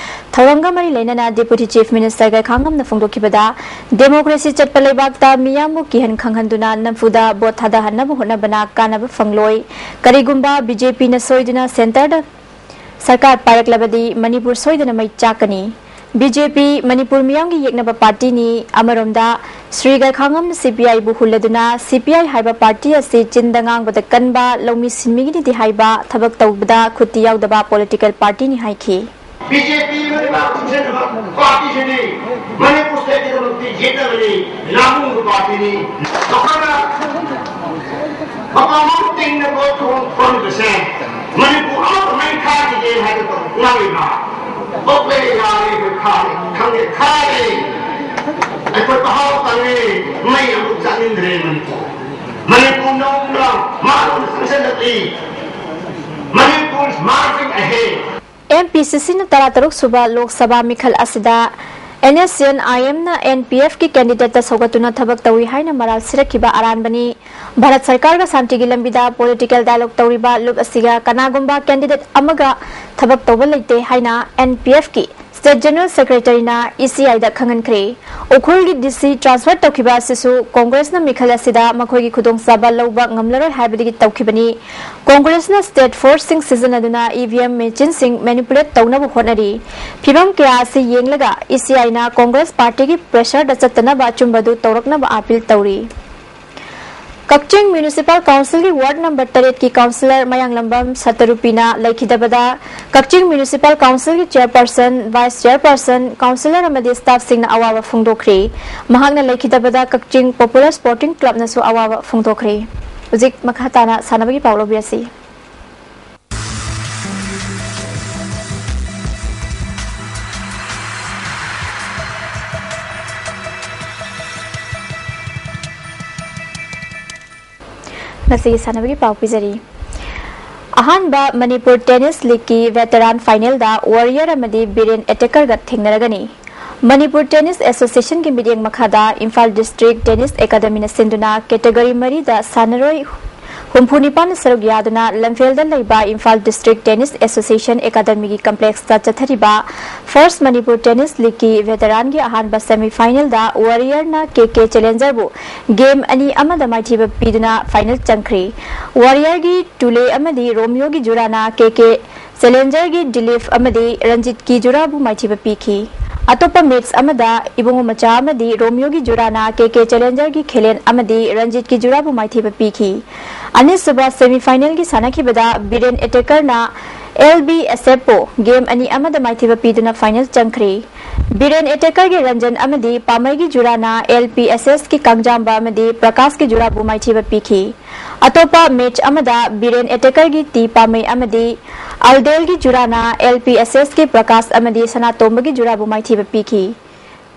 ꯊꯧꯔꯝꯒ ꯃꯔꯤ ꯂꯩꯅꯅ ꯗꯤꯄꯨꯇꯤ ꯆꯤꯐ ꯃꯤꯅꯤꯁꯇꯔ ꯒꯩꯈꯥꯉꯝꯅ ꯐꯣꯡꯗꯣꯛꯈꯤꯕꯗ, ꯗꯦꯃꯣꯀ꯭ꯔꯦꯁꯤ ꯆꯠꯄ ꯂꯩꯕꯥꯛꯇ ꯃꯤꯌꯥꯝꯕꯨ ꯀꯤꯍꯟ ꯈꯪꯍꯟꯗꯨꯅ ꯅꯝꯐꯨꯗ ꯚꯣꯠ ꯊꯥꯗꯍꯟꯅꯕ ꯍꯣꯠꯅꯕꯅ ꯀꯥꯟꯅꯕ ꯐꯪꯂꯣꯏ꯫ ꯀꯔꯤꯒꯨꯝꯕ ꯕꯤ ꯖꯦ ꯄꯤꯅ ꯁꯣꯏꯗꯨꯅ ꯁꯦꯟꯇꯔꯗ ꯁꯔꯀꯥꯔ ꯄꯥꯏꯔꯛꯂꯕꯗꯤ ꯃꯅꯤꯄꯨꯔ ꯁꯣꯏꯗꯅ ꯃꯩ ꯆꯥꯛꯀꯅꯤ꯫ ꯕꯤ ꯖꯦ ꯄꯤ ꯃꯅꯤꯄꯨꯔ ꯃꯤꯌꯥꯝꯒꯤ ꯌꯦꯛꯅꯕ ꯄꯥꯔꯇꯤꯅꯤ꯫ ꯑꯃꯔꯣꯝꯗ ꯁ꯭ꯔꯤ ꯒꯩꯈꯥꯉꯝꯅ ꯁꯤ ꯄꯤ ꯑꯥꯏꯕꯨ ꯍꯨꯜꯂꯗꯨꯅ ꯁꯤ ꯄꯤ ꯑꯥꯏ ꯍꯥꯏꯕ ꯄꯥꯔꯇꯤ ꯑꯁꯤ ꯆꯤꯟꯗ ꯉꯥꯡꯕꯗ ꯀꯟꯕ, ꯂꯧꯃꯤ ꯁꯤꯟꯃꯤꯒꯤꯅꯤꯗꯤ ꯍꯥꯏꯕ, ꯊꯕꯛ ꯇꯧꯕꯗ ꯈꯨꯠꯇꯤ ꯌꯥꯎꯗꯕ ꯄꯣꯂꯤꯇꯤꯀꯦꯜ ꯄꯥꯔꯇꯤꯅꯤ ꯍꯥꯏꯈꯤ꯫ ꯕꯤ ꯖꯦ ꯄꯤ ꯃꯔꯤꯃꯛ ꯄꯨꯟꯁꯤꯟꯅꯕ ꯄꯥꯔꯇꯤꯁꯤꯅꯤ꯫ ꯃꯅꯤꯄꯨꯔ ꯁ꯭ꯇꯦꯠꯀꯤꯗꯃꯛꯇꯤ ꯌꯦꯠꯅꯕꯅꯤ, ꯂꯥꯡꯕ ꯄꯥꯔꯇꯤꯅꯤ꯫ ꯃꯈꯣꯏꯅ ꯃꯄꯥ ꯃꯄꯨ ꯇꯤꯡꯅ ꯚꯣꯠ ꯊꯣꯡ ꯈꯣꯟꯕꯁꯦ ꯃꯅꯤꯄꯨꯔ ꯑꯃ ꯀꯃꯥꯏꯅ ꯊꯥꯈꯤꯒꯦ ꯍꯥꯏꯕꯗꯣ ꯉꯥꯡꯂꯤꯕ꯭ꯔꯥ? ꯑꯣꯛꯂꯦ, ꯌꯥꯔꯦ, ꯑꯩꯈꯣꯏ ꯈꯥꯔꯦ, ꯈꯪꯗꯦ, ꯈꯥꯔꯦ꯫ ꯑꯩꯈꯣꯏ ꯃꯍꯥꯎ ꯇꯪꯉꯦ, ꯃꯩ ꯑꯃꯨꯛ ꯆꯥꯅꯤꯡꯗ꯭ꯔꯦ ꯃꯅꯤꯄꯨꯔ꯫ ꯃꯅꯤꯄꯨꯔ ꯅꯧꯅ ꯃꯥꯡꯂꯣꯝꯗ ꯆꯪꯁꯤꯜꯂꯛꯂꯤ꯫ Manipur is marching ahead. M P ꯁꯤ ꯁꯤꯅ ꯇꯔꯥꯇꯔꯨꯛ ꯁꯨꯕ ꯂꯣꯛ ꯁꯚꯥ ꯃꯤꯈꯜ ꯑꯁꯤꯗ and S C and I ꯑꯦꯝꯅ N P ꯑꯦꯐꯀꯤ ꯀꯦꯟꯗꯤꯗꯦꯠꯇ ꯁꯧꯒꯠꯇꯨꯅ ꯊꯕꯛ ꯇꯧꯏ ꯍꯥꯏꯅ ꯃꯔꯥꯜ ꯁꯤꯔꯛꯈꯤꯕ ꯑꯔꯥꯟꯕꯅꯤ꯫ ꯚꯥꯔꯠ ꯁꯔꯀꯥꯔꯒ ꯁꯥꯟꯇꯤꯒꯤ ꯂꯝꯕꯤꯗ ꯄꯣꯂꯤꯇꯤꯀꯦꯜ ꯗꯥꯏꯂꯣꯒ ꯇꯧꯔꯤꯕ ꯂꯨꯞ ꯑꯁꯤꯒ ꯀꯅꯥꯒꯨꯝꯕ ꯀꯦꯟꯗꯤꯗꯦꯠ ꯑꯃꯒ ꯊꯕꯛ ꯇꯧꯕ ꯂꯩꯇꯦ ꯍꯥꯏꯅ N P ꯑꯦꯐꯀꯤ state general ꯁꯦꯀ꯭ꯔꯦꯇꯔꯤꯅ E ꯁꯤ ꯑꯥꯏꯗ ꯈꯪꯍꯟꯈ꯭ꯔꯦ꯫ ꯎꯈ꯭ꯔꯨꯜꯒꯤ ꯗꯤ ꯁꯤ ꯇ꯭ꯔꯥꯟꯁꯐꯔ ꯇꯧꯈꯤꯕ ꯑꯁꯤꯁꯨ ꯀꯣꯡꯒ꯭ꯔꯦꯁꯅ ꯃꯤꯈꯜ ꯑꯁꯤꯗ ꯃꯈꯣꯏꯒꯤ ꯈꯨꯗꯣꯡꯆꯥꯕ ꯂꯧꯕ ꯉꯝꯂꯔꯣꯏ ꯍꯥꯏꯕꯗꯒꯤ ꯇꯧꯈꯤꯕꯅꯤ꯫ ꯀꯣꯡꯒ꯭ꯔꯦꯁꯅ ꯁ꯭ꯇꯦꯠ ꯐꯣꯔꯁꯁꯤꯡ ꯁꯤꯖꯤꯟꯅꯗꯨꯅ ꯏ ꯚꯤ ꯑꯦꯝ ꯃꯦꯆꯤꯟꯁꯤꯡ ꯃꯦꯅꯤꯄꯨꯂꯦꯠ ꯇꯧꯅꯕ ꯍꯣꯠꯅꯔꯤ꯫ ꯐꯤꯚꯝ ꯀꯌꯥ ꯑꯁꯤ ꯌꯦꯡꯂꯒ ꯏ ꯁꯤ ꯑꯥꯏꯅ ꯀꯣꯡꯒ꯭ꯔꯦꯁ ꯄꯥꯔꯇꯤꯒꯤ ꯄ꯭ꯔꯦꯁꯔꯗ ꯆꯠꯇꯅꯕ ꯑꯆꯨꯝꯕꯗꯨ ꯇꯧꯔꯛꯅꯕ ꯑꯥꯄꯤꯜ ꯇꯧꯔꯤ꯫ ꯀꯛꯆꯤꯡ ꯃ꯭ꯌꯨꯅꯤꯁꯤꯄꯥꯜ ꯀꯥꯎꯟꯁꯤꯜꯒꯤ ꯋꯥꯔꯗ ꯅꯝꯕꯔ ꯇꯔꯦꯠꯀꯤ ꯀꯥꯎꯟꯁꯤꯂꯔ ꯃꯌꯥꯡꯂꯝꯕꯝ ꯁꯇꯔꯨꯄꯤꯅ ꯂꯩꯈꯤꯗꯕꯗ ꯀꯛꯆꯤꯡ ꯃ꯭ꯌꯨꯅꯤꯁꯤꯄꯥꯜ ꯀꯥꯎꯟꯁꯤꯜꯒꯤ ꯆꯦꯌꯔꯄꯔꯁꯟ, ꯚꯥꯏꯁ ꯆꯦꯌꯔꯄꯔꯁꯟ, ꯀꯥꯎꯟꯁꯤꯂꯔ ꯑꯃꯗꯤ ꯁ꯭ꯇꯥꯐꯁꯤꯡꯅ ꯑꯋꯥꯕ ꯐꯣꯡꯗꯣꯛꯈ꯭ꯔꯤ꯫ ꯃꯍꯥꯛꯅ ꯂꯩꯈꯤꯗꯕꯗ ꯀꯛꯆꯤꯡ ꯄꯣꯄꯨꯂꯔ ꯁ꯭ꯄꯣꯔꯇꯤꯡ ꯀ꯭ꯂꯕꯅꯁꯨ ꯑꯋꯥꯕ ꯐꯣꯡꯗꯣꯛꯈ꯭ꯔꯤ꯫ ꯍꯧꯖꯤꯛ ꯃꯈꯥ ꯇꯥꯅ ꯁꯥꯟꯅꯕꯒꯤ ꯄꯥꯎ ꯂꯧꯕꯤꯔꯁꯤ꯫ ꯉꯁꯤꯒꯤ ꯁꯥꯟꯅꯕꯒꯤ ꯄꯥꯎ ꯄꯤꯖꯔꯤ꯫ ꯑꯍꯥꯟꯕ ꯃꯅꯤꯄꯨꯔ ꯇꯦꯅꯤꯁ ꯂꯤꯒꯀꯤ ꯚꯦꯇꯔꯥꯟ ꯐꯥꯏꯅꯦꯜꯗ ꯋꯥꯔꯤꯌꯔ ꯑꯃꯗꯤ ꯕꯤꯔꯦꯟ ꯑꯦꯇꯦꯀꯔꯒ ꯊꯦꯡꯅꯔꯒꯅꯤ꯫ ꯃꯅꯤꯄꯨꯔ ꯇꯦꯅꯤꯁ ꯑꯦꯁꯣꯁꯤꯌꯦꯁꯟꯒꯤ ꯃꯤꯠꯌꯦꯡ ꯃꯈꯥꯗ ꯏꯝꯐꯥꯜ ꯗꯤꯁꯇ꯭ꯔꯤꯛ ꯇꯦꯅꯤꯁ ꯑꯦꯀꯥꯗꯃꯤꯅ ꯁꯤꯟꯗꯨꯅ ꯀꯦꯇꯦꯒꯣꯔꯤ ꯃꯔꯤꯗ ꯁꯥꯟꯅꯔꯣꯏ ꯍꯨꯝꯐꯨ ꯅꯤꯄꯥꯟꯅ ꯁꯔꯨꯛ ꯌꯥꯗꯨꯅ ꯂꯝꯐꯦꯜꯗ ꯂꯩꯕ ꯏꯝꯐꯥꯜ ꯗꯤꯁꯇ꯭ꯔꯤꯛ ꯇꯦꯅꯤꯁ ꯑꯦꯁꯣꯁꯤꯌꯦꯁꯟ ꯑꯦꯀꯥꯗꯃꯤꯒꯤ ꯀꯝꯄ꯭ꯂꯦꯛꯁꯇ ꯆꯠꯊꯔꯤꯕ ꯐꯥꯔꯁ ꯃꯅꯤꯄꯨꯔ ꯇꯦꯅꯤꯁ ꯂꯤꯒꯀꯤ ꯚꯦꯇꯔꯥꯟꯒꯤ ꯑꯍꯥꯟꯕ ꯁꯦꯃꯤ ꯐꯥꯏꯅꯦꯜꯗ ꯋꯥꯔꯤꯌꯔꯅ ꯀꯦ ꯀꯦ ꯆꯦꯂꯦꯟꯖꯔꯕꯨ ꯒꯦꯝ ꯑꯅꯤ ꯑꯃꯗ ꯃꯥꯏꯊꯤꯕ ꯄꯤꯗꯨꯅ ꯐꯥꯏꯅꯦꯜ ꯆꯪꯈ꯭ꯔꯤ꯫ ꯋꯥꯔꯤꯌꯔꯒꯤ ꯇꯨꯂꯦ ꯑꯃꯗꯤ ꯔꯣꯃꯤꯌꯣꯒꯤ ꯖꯨꯔꯥꯅ ꯀꯦ ꯀꯦ ꯆꯦꯂꯦꯟꯖꯔꯒꯤ ꯗꯤꯂꯤꯞ ꯑꯃꯗꯤ ꯔꯟꯖꯤꯠꯀꯤ ꯖꯨꯔꯥꯕꯨ ꯃꯥꯏꯊꯤꯕ ꯄꯤꯈꯤ꯫ ꯑꯇꯣꯞꯄ ꯃꯦꯠꯆ ꯑꯃꯗ ꯏꯕꯨꯡꯉꯣ ꯃꯆꯥ ꯑꯃꯗꯤ ꯔꯣꯃꯤꯌꯣꯒꯤ ꯖꯨꯔꯥꯅ ꯀꯦ ꯀꯦ ꯆꯦꯂꯦꯟꯖꯔꯒꯤ ꯈꯦꯂꯦꯟ ꯑꯃꯗꯤ ꯔꯟꯖꯤꯠꯀꯤ ꯖꯨꯔꯥꯕꯨ ꯃꯥꯏꯊꯤꯕ ꯄꯤꯈꯤ꯫ ꯑꯅꯤꯁꯨꯕ ꯁꯦꯃꯤ ꯐꯥꯏꯅꯦꯜꯒꯤ ꯁꯥꯟꯅꯈꯤꯕꯗ ꯕꯤꯔꯦꯟ ꯑꯦꯇꯦꯀꯔꯅ ꯑꯦꯜ ꯕꯤ ꯑꯦꯁ ꯑꯦꯐꯄꯨ ꯒꯦꯝ ꯑꯅꯤ ꯑꯃꯗ ꯃꯥꯏꯊꯤꯕ ꯄꯤꯗꯨꯅ ꯐꯥꯏꯅꯦꯜ ꯆꯪꯈ꯭ꯔꯤ꯫ ꯕꯤꯔꯦꯟ ꯑꯦꯇꯦꯀꯔꯒꯤ ꯔꯟꯖꯟ ꯑꯃꯗꯤ ꯄꯥꯃꯩꯒꯤ ꯖꯨꯔꯥꯅ ꯑꯦꯜ ꯄꯤ ꯑꯦꯁ ꯑꯦꯁꯀꯤ ꯀꯥꯡꯖꯥꯝꯕ ꯑꯃꯗꯤ ꯄ꯭ꯔꯀꯥꯁꯀꯤ ꯖꯨꯔꯥꯕꯨ ꯃꯥꯏꯊꯤꯕ ꯄꯤꯈꯤ꯫ ꯑꯇꯣꯞꯄ ꯃꯦꯠꯆ ꯑꯃꯗ ꯕꯤꯔꯦꯟ ꯑꯦꯇꯦꯀꯔꯒꯤ ꯇꯤ ꯄꯥꯃꯩ ꯑꯃꯗꯤ ꯑꯜꯗꯦꯜꯒꯤ ꯖꯨꯔꯥꯅ ꯑꯦꯜ ꯄꯤ ꯑꯦꯁ ꯑꯦꯁꯀꯤ ꯄ꯭ꯔꯀꯥꯁ ꯑꯃꯗꯤ ꯁꯅꯥꯇꯣꯝꯕꯒꯤ ꯖꯨꯔꯥꯕꯨ ꯃꯥꯏꯊꯤꯕ ꯄꯤꯈꯤ꯫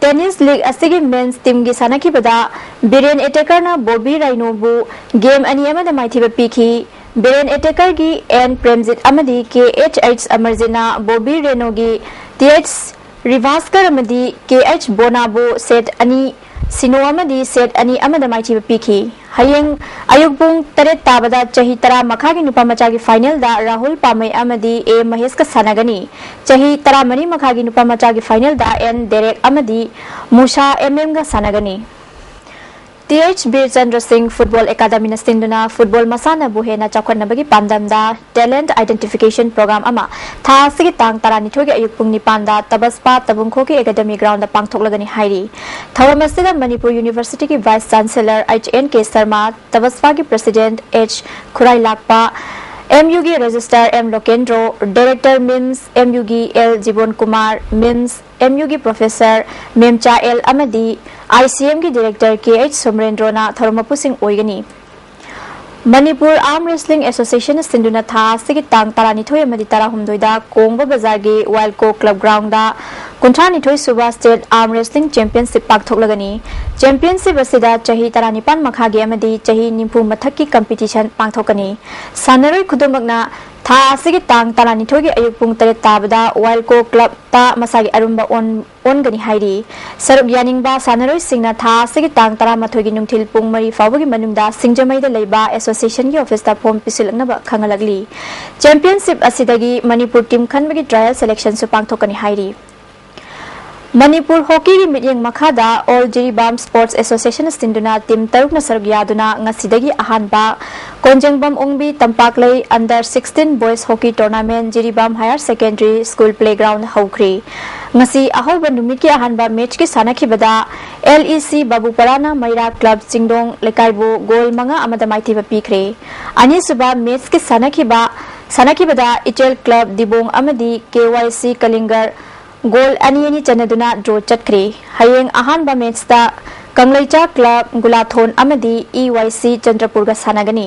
ꯇꯦꯅꯤꯁ ꯂꯤꯒ ꯑꯁꯤꯒꯤ ꯃꯦꯟꯁ ꯇꯤꯝꯒꯤ ꯁꯥꯟꯅꯈꯤꯕꯗ ꯕꯤꯔꯦꯟ ꯑꯦꯇꯦꯀꯔꯅ ꯕꯣꯕꯤ ꯔꯥꯏꯅꯣꯕꯨ ꯒꯦꯝ ꯑꯅꯤ ꯑꯃꯗ ꯃꯥꯏꯊꯤꯕ ꯄꯤꯈꯤ꯫ ꯕꯤꯔꯦꯟ ꯑꯦꯇꯦꯀꯔꯒꯤ ꯑꯦꯟ ꯄ꯭ꯔꯦꯝꯖꯤꯠ ꯑꯃꯗꯤ ꯀꯦ H H ꯑꯃꯔꯖꯤꯠꯅ Bobby ꯔꯦꯅꯣꯒꯤ T H ꯔꯤꯚꯥꯁꯀꯔ ꯑꯃꯗꯤ ꯀꯦ ꯑꯩꯆ ꯕꯣꯅꯥꯕꯨ ꯁꯦꯠ ꯑꯅꯤ ꯁꯤꯅꯣ ꯑꯃꯗꯤ ꯁꯦꯠ ꯑꯅꯤ ꯑꯃꯗ ꯃꯥꯏꯊꯤꯕ ꯄꯤꯈꯤ꯫ ꯍꯌꯦꯡ ꯑꯌꯨꯛ ꯄꯨꯡ ꯇꯔꯦꯠ ꯇꯥꯕꯗ ꯆꯍꯤ ꯇꯔꯥ ꯃꯈꯥꯒꯤ ꯅꯨꯄꯥ ꯃꯆꯥꯒꯤ ꯐꯥꯏꯅꯦꯜꯗ ꯔꯥꯍꯨꯜ ꯄꯥꯃꯩ ꯑꯃꯗꯤ ꯑꯦ ꯃꯍꯦꯁꯀ ꯁꯥꯟꯅꯒꯅꯤ꯫ ꯆꯍꯤ ꯇꯔꯥꯃꯔꯤ ꯃꯈꯥꯒꯤ ꯅꯨꯄꯥ ꯃꯆꯥꯒꯤ ꯐꯥꯏꯅꯦꯜꯗ ꯑꯦꯟ ꯗꯦꯔꯦꯛ ꯑꯃꯗꯤ ꯃꯨꯁꯥ ꯑꯦꯝ ꯑꯦꯝꯒ ꯁꯥꯟꯅꯒꯅꯤ꯫ ꯇꯤ ꯑꯩꯆ ꯕꯤꯔꯆꯟꯗ꯭ꯔ ꯁꯤꯡ ꯐꯨꯠꯕꯣꯜ ꯑꯦꯀꯥꯗꯃꯤꯅ ꯁꯤꯟꯗꯨꯅ ꯐꯨꯠꯕꯣꯜ ꯃꯁꯥꯟꯅꯕꯨ ꯍꯦꯟꯅ ꯆꯥꯎꯈꯠꯅꯕꯒꯤ ꯄꯥꯟꯗꯝꯗ ꯇꯦꯂꯦꯟꯠ ꯑꯥꯏꯗꯦꯟꯇꯤꯐꯤꯀꯦꯁꯟ ꯄ꯭ꯔꯣꯒ꯭ꯔꯥꯝ ꯑꯃ ꯊꯥ ꯑꯁꯤꯒꯤ ꯇꯥꯡ ꯇꯔꯥꯅꯤꯊꯣꯏꯒꯤ ꯑꯌꯨꯛ ꯄꯨꯡ ꯅꯤꯄꯥꯟꯗ ꯇꯕꯁꯄꯥ ꯇꯕꯨꯡꯈꯣꯛꯀꯤ ꯑꯦꯀꯥꯗꯃꯤ ꯒ꯭ꯔꯥꯎꯟꯗ ꯄꯥꯡꯊꯣꯛꯂꯒꯅꯤ ꯍꯥꯏꯔꯤ꯫ ꯊꯧꯔꯝ ꯑꯁꯤꯗ ꯃꯅꯤꯄꯨꯔ ꯌꯨꯅꯤꯚꯔꯁꯤꯇꯤꯒꯤ vice chancellor H N K Sharma, ꯇꯕꯁꯄꯥꯒꯤ ꯄ꯭ꯔꯁꯤꯗꯦꯟꯠ ꯑꯦꯆ ꯈꯨꯔꯥꯏꯂꯥꯛꯄ, ꯑꯦꯝ ꯌꯨꯒꯤ registrar M Lokendro, director MIMS M ꯌꯨꯒꯤ L Jibon Kumar, MIMS M ꯌꯨꯒꯤ ꯄ꯭ꯔꯣꯐꯦꯁꯔ ꯃꯦꯝꯆꯥ ꯑꯦꯜ ꯑꯃꯗꯤ ꯑꯥꯏ ꯁꯤ ꯑꯦꯝꯒꯤ ꯗꯥꯏꯔꯦꯛꯇꯔ ꯀꯦ ꯑꯩꯆ ꯁꯣꯃꯔꯦꯟꯗ꯭ꯔꯣꯅ ꯊꯧꯔꯝ ꯃꯄꯨꯁꯤꯡ ꯑꯣꯏꯒꯅꯤ꯫ ꯃꯅꯤꯄꯨꯔ ꯑꯥꯔꯝ ꯔꯦꯁꯂꯤꯡ ꯑꯦꯁꯣꯁꯤꯌꯦꯁꯟꯅ ꯁꯤꯟꯗꯨꯅ ꯊꯥ ꯑꯁꯤꯒꯤ ꯇꯥꯡ ꯇꯔꯥꯅꯤꯊꯣꯏ ꯑꯃꯗꯤ ꯇꯔꯥꯍꯨꯝꯗꯣꯏꯗ ꯀꯣꯡꯕ ꯕꯖꯥꯔꯒꯤ ꯋꯥꯏꯜꯀꯣ ꯀ꯭ꯂꯕ ꯒ꯭ꯔꯥꯎꯟꯗ ꯀꯨꯟꯊ꯭ꯔꯥꯅꯤꯊꯣꯏ ꯁꯨꯕ ꯁ꯭ꯇꯦꯠ ꯑꯥꯔꯝ ꯔꯦꯁꯂꯤꯡ ꯆꯦꯝꯄꯤꯌꯟꯁꯤꯞ ꯄꯥꯡꯊꯣꯛꯂꯒꯅꯤ꯫ ꯆꯦꯝꯄꯤꯌꯟꯁꯤꯞ ꯑꯁꯤꯗ ꯆꯍꯤ ꯇꯔꯥꯅꯤꯄꯥꯟ ꯃꯈꯥꯒꯤ ꯑꯃꯗꯤ ꯆꯍꯤ ꯅꯤꯐꯨ ꯃꯊꯛꯀꯤ ꯀꯝꯄꯤꯇꯤꯁꯟ ꯄꯥꯡꯊꯣꯛꯀꯅꯤ꯫ ꯁꯥꯟꯅꯔꯣꯏ ꯈꯨꯗꯤꯡꯃꯛꯅ ꯊꯥ ꯑꯁꯤꯒꯤ ꯇꯥꯡ ꯇꯔꯥꯅꯤꯊꯣꯏꯒꯤ ꯑꯌꯨꯛ ꯄꯨꯡ ꯇꯔꯦꯠ ꯇꯥꯕꯗ ꯋꯥꯏꯜꯀꯣ ꯀ꯭ꯂꯕꯇ ꯃꯁꯥꯒꯤ ꯑꯔꯨꯝꯕ ꯑꯣꯟ ꯑꯣꯟꯒꯅꯤ ꯍꯥꯏꯔꯤ꯫ ꯁꯔꯨꯛ ꯌꯥꯅꯤꯡꯕ ꯁꯥꯟꯅꯔꯣꯏꯁꯤꯡꯅ ꯊꯥ ꯑꯁꯤꯒꯤ ꯇꯥꯡ ꯇꯔꯥꯃꯥꯊꯣꯏꯒꯤ ꯅꯨꯡꯊꯤꯜ ꯄꯨꯡ ꯃꯔꯤ ꯐꯥꯎꯕꯒꯤ ꯃꯅꯨꯡꯗ ꯁꯤꯡꯖꯃꯩꯗ ꯂꯩꯕ ꯑꯦꯁꯣꯁꯤꯌꯦꯁꯟꯒꯤ ꯑꯣꯐꯤꯁꯇ ꯐꯣꯝ ꯄꯤꯁꯤꯜꯂꯛꯅꯕ ꯈꯪꯍꯜꯂꯛꯂꯤ꯫ ꯆꯦꯝꯄꯤꯌꯟꯁꯤꯞ ꯑꯁꯤꯗꯒꯤ ꯃꯅꯤꯄꯨꯔ ꯇꯤꯝ ꯈꯟꯕꯒꯤ ꯇ꯭ꯔꯥꯌꯦꯜ ꯁꯦꯂꯦꯛꯁꯟꯁꯨ ꯄꯥꯡꯊꯣꯛꯀꯅꯤ ꯍꯥꯏꯔꯤ꯫ ꯃꯅꯤꯄꯨꯔ ꯍꯣꯀꯤꯒꯤ ꯃꯤꯠꯌꯦꯡ ꯃꯈꯥꯗ ꯑꯣꯜ ꯖꯤꯔꯤꯕꯥꯝ ꯁ꯭ꯄꯣꯔꯠꯁ ꯑꯦꯁꯣꯁꯤꯌꯦꯁꯟ ꯁꯤꯟꯗꯨꯅ ꯇꯤꯝ ꯇꯔꯨꯛꯅ ꯁꯔꯨꯛ ꯌꯥꯗꯨꯅ ꯉꯁꯤꯗꯒꯤ ꯑꯍꯥꯟꯕ Konjengbam Ongbi Tampaklei under sixteen boys hockey tournament Jiribam higher secondary school playground ꯍꯧꯈ꯭ꯔꯦ꯫ ꯉꯁꯤ ꯑꯍꯧꯕ ꯅꯨꯃꯤꯠꯀꯤ ꯑꯍꯥꯟꯕ ꯃꯦꯆꯀꯤ ꯁꯥꯟꯅꯈꯤꯕꯗ ꯑꯦꯜ ꯏ ꯁꯤ ꯕꯥꯕꯨꯄꯔꯥꯅ ꯃꯩꯔꯥ ꯀ꯭ꯂꯕ ꯆꯤꯡꯗꯣꯡ ꯂꯩꯀꯥꯏꯕꯨ ꯒꯣꯜ ꯃꯉꯥ ꯑꯃꯗ ꯃꯥꯏꯊꯤꯕ ꯄꯤꯈ꯭ꯔꯦ꯫ ꯑꯅꯤꯁꯨꯕ ꯃꯦꯆꯀꯤ ꯁꯥꯟꯅꯈꯤꯕ ꯁꯥꯟꯅꯈꯤꯕꯗ ꯏꯆꯦꯜ ꯀ꯭ꯂꯕ ꯗꯤꯕꯣꯡ ꯑꯃꯗꯤ ꯀꯦ ꯋꯥꯏ ꯁꯤ ꯀꯂꯤꯡꯒꯔ ꯒꯣꯜ ꯑꯅꯤ ꯑꯅꯤ ꯆꯟꯅꯗꯨꯅ ꯗ꯭ꯔꯣ ꯆꯠꯈ꯭ꯔꯦ꯫ ꯍꯌꯦꯡ ꯑꯍꯥꯟꯕ ꯃꯦꯆꯇ ꯀꯪꯂꯩꯆꯥ ꯀ꯭ꯂꯕ ꯒꯨꯂꯥꯊꯣꯟ ꯑꯃꯗꯤ ꯏ ꯋꯥꯏ ꯁꯤ ꯆꯟꯗ꯭ꯔꯄꯨꯔꯒ ꯁꯥꯟꯅꯒꯅꯤ꯫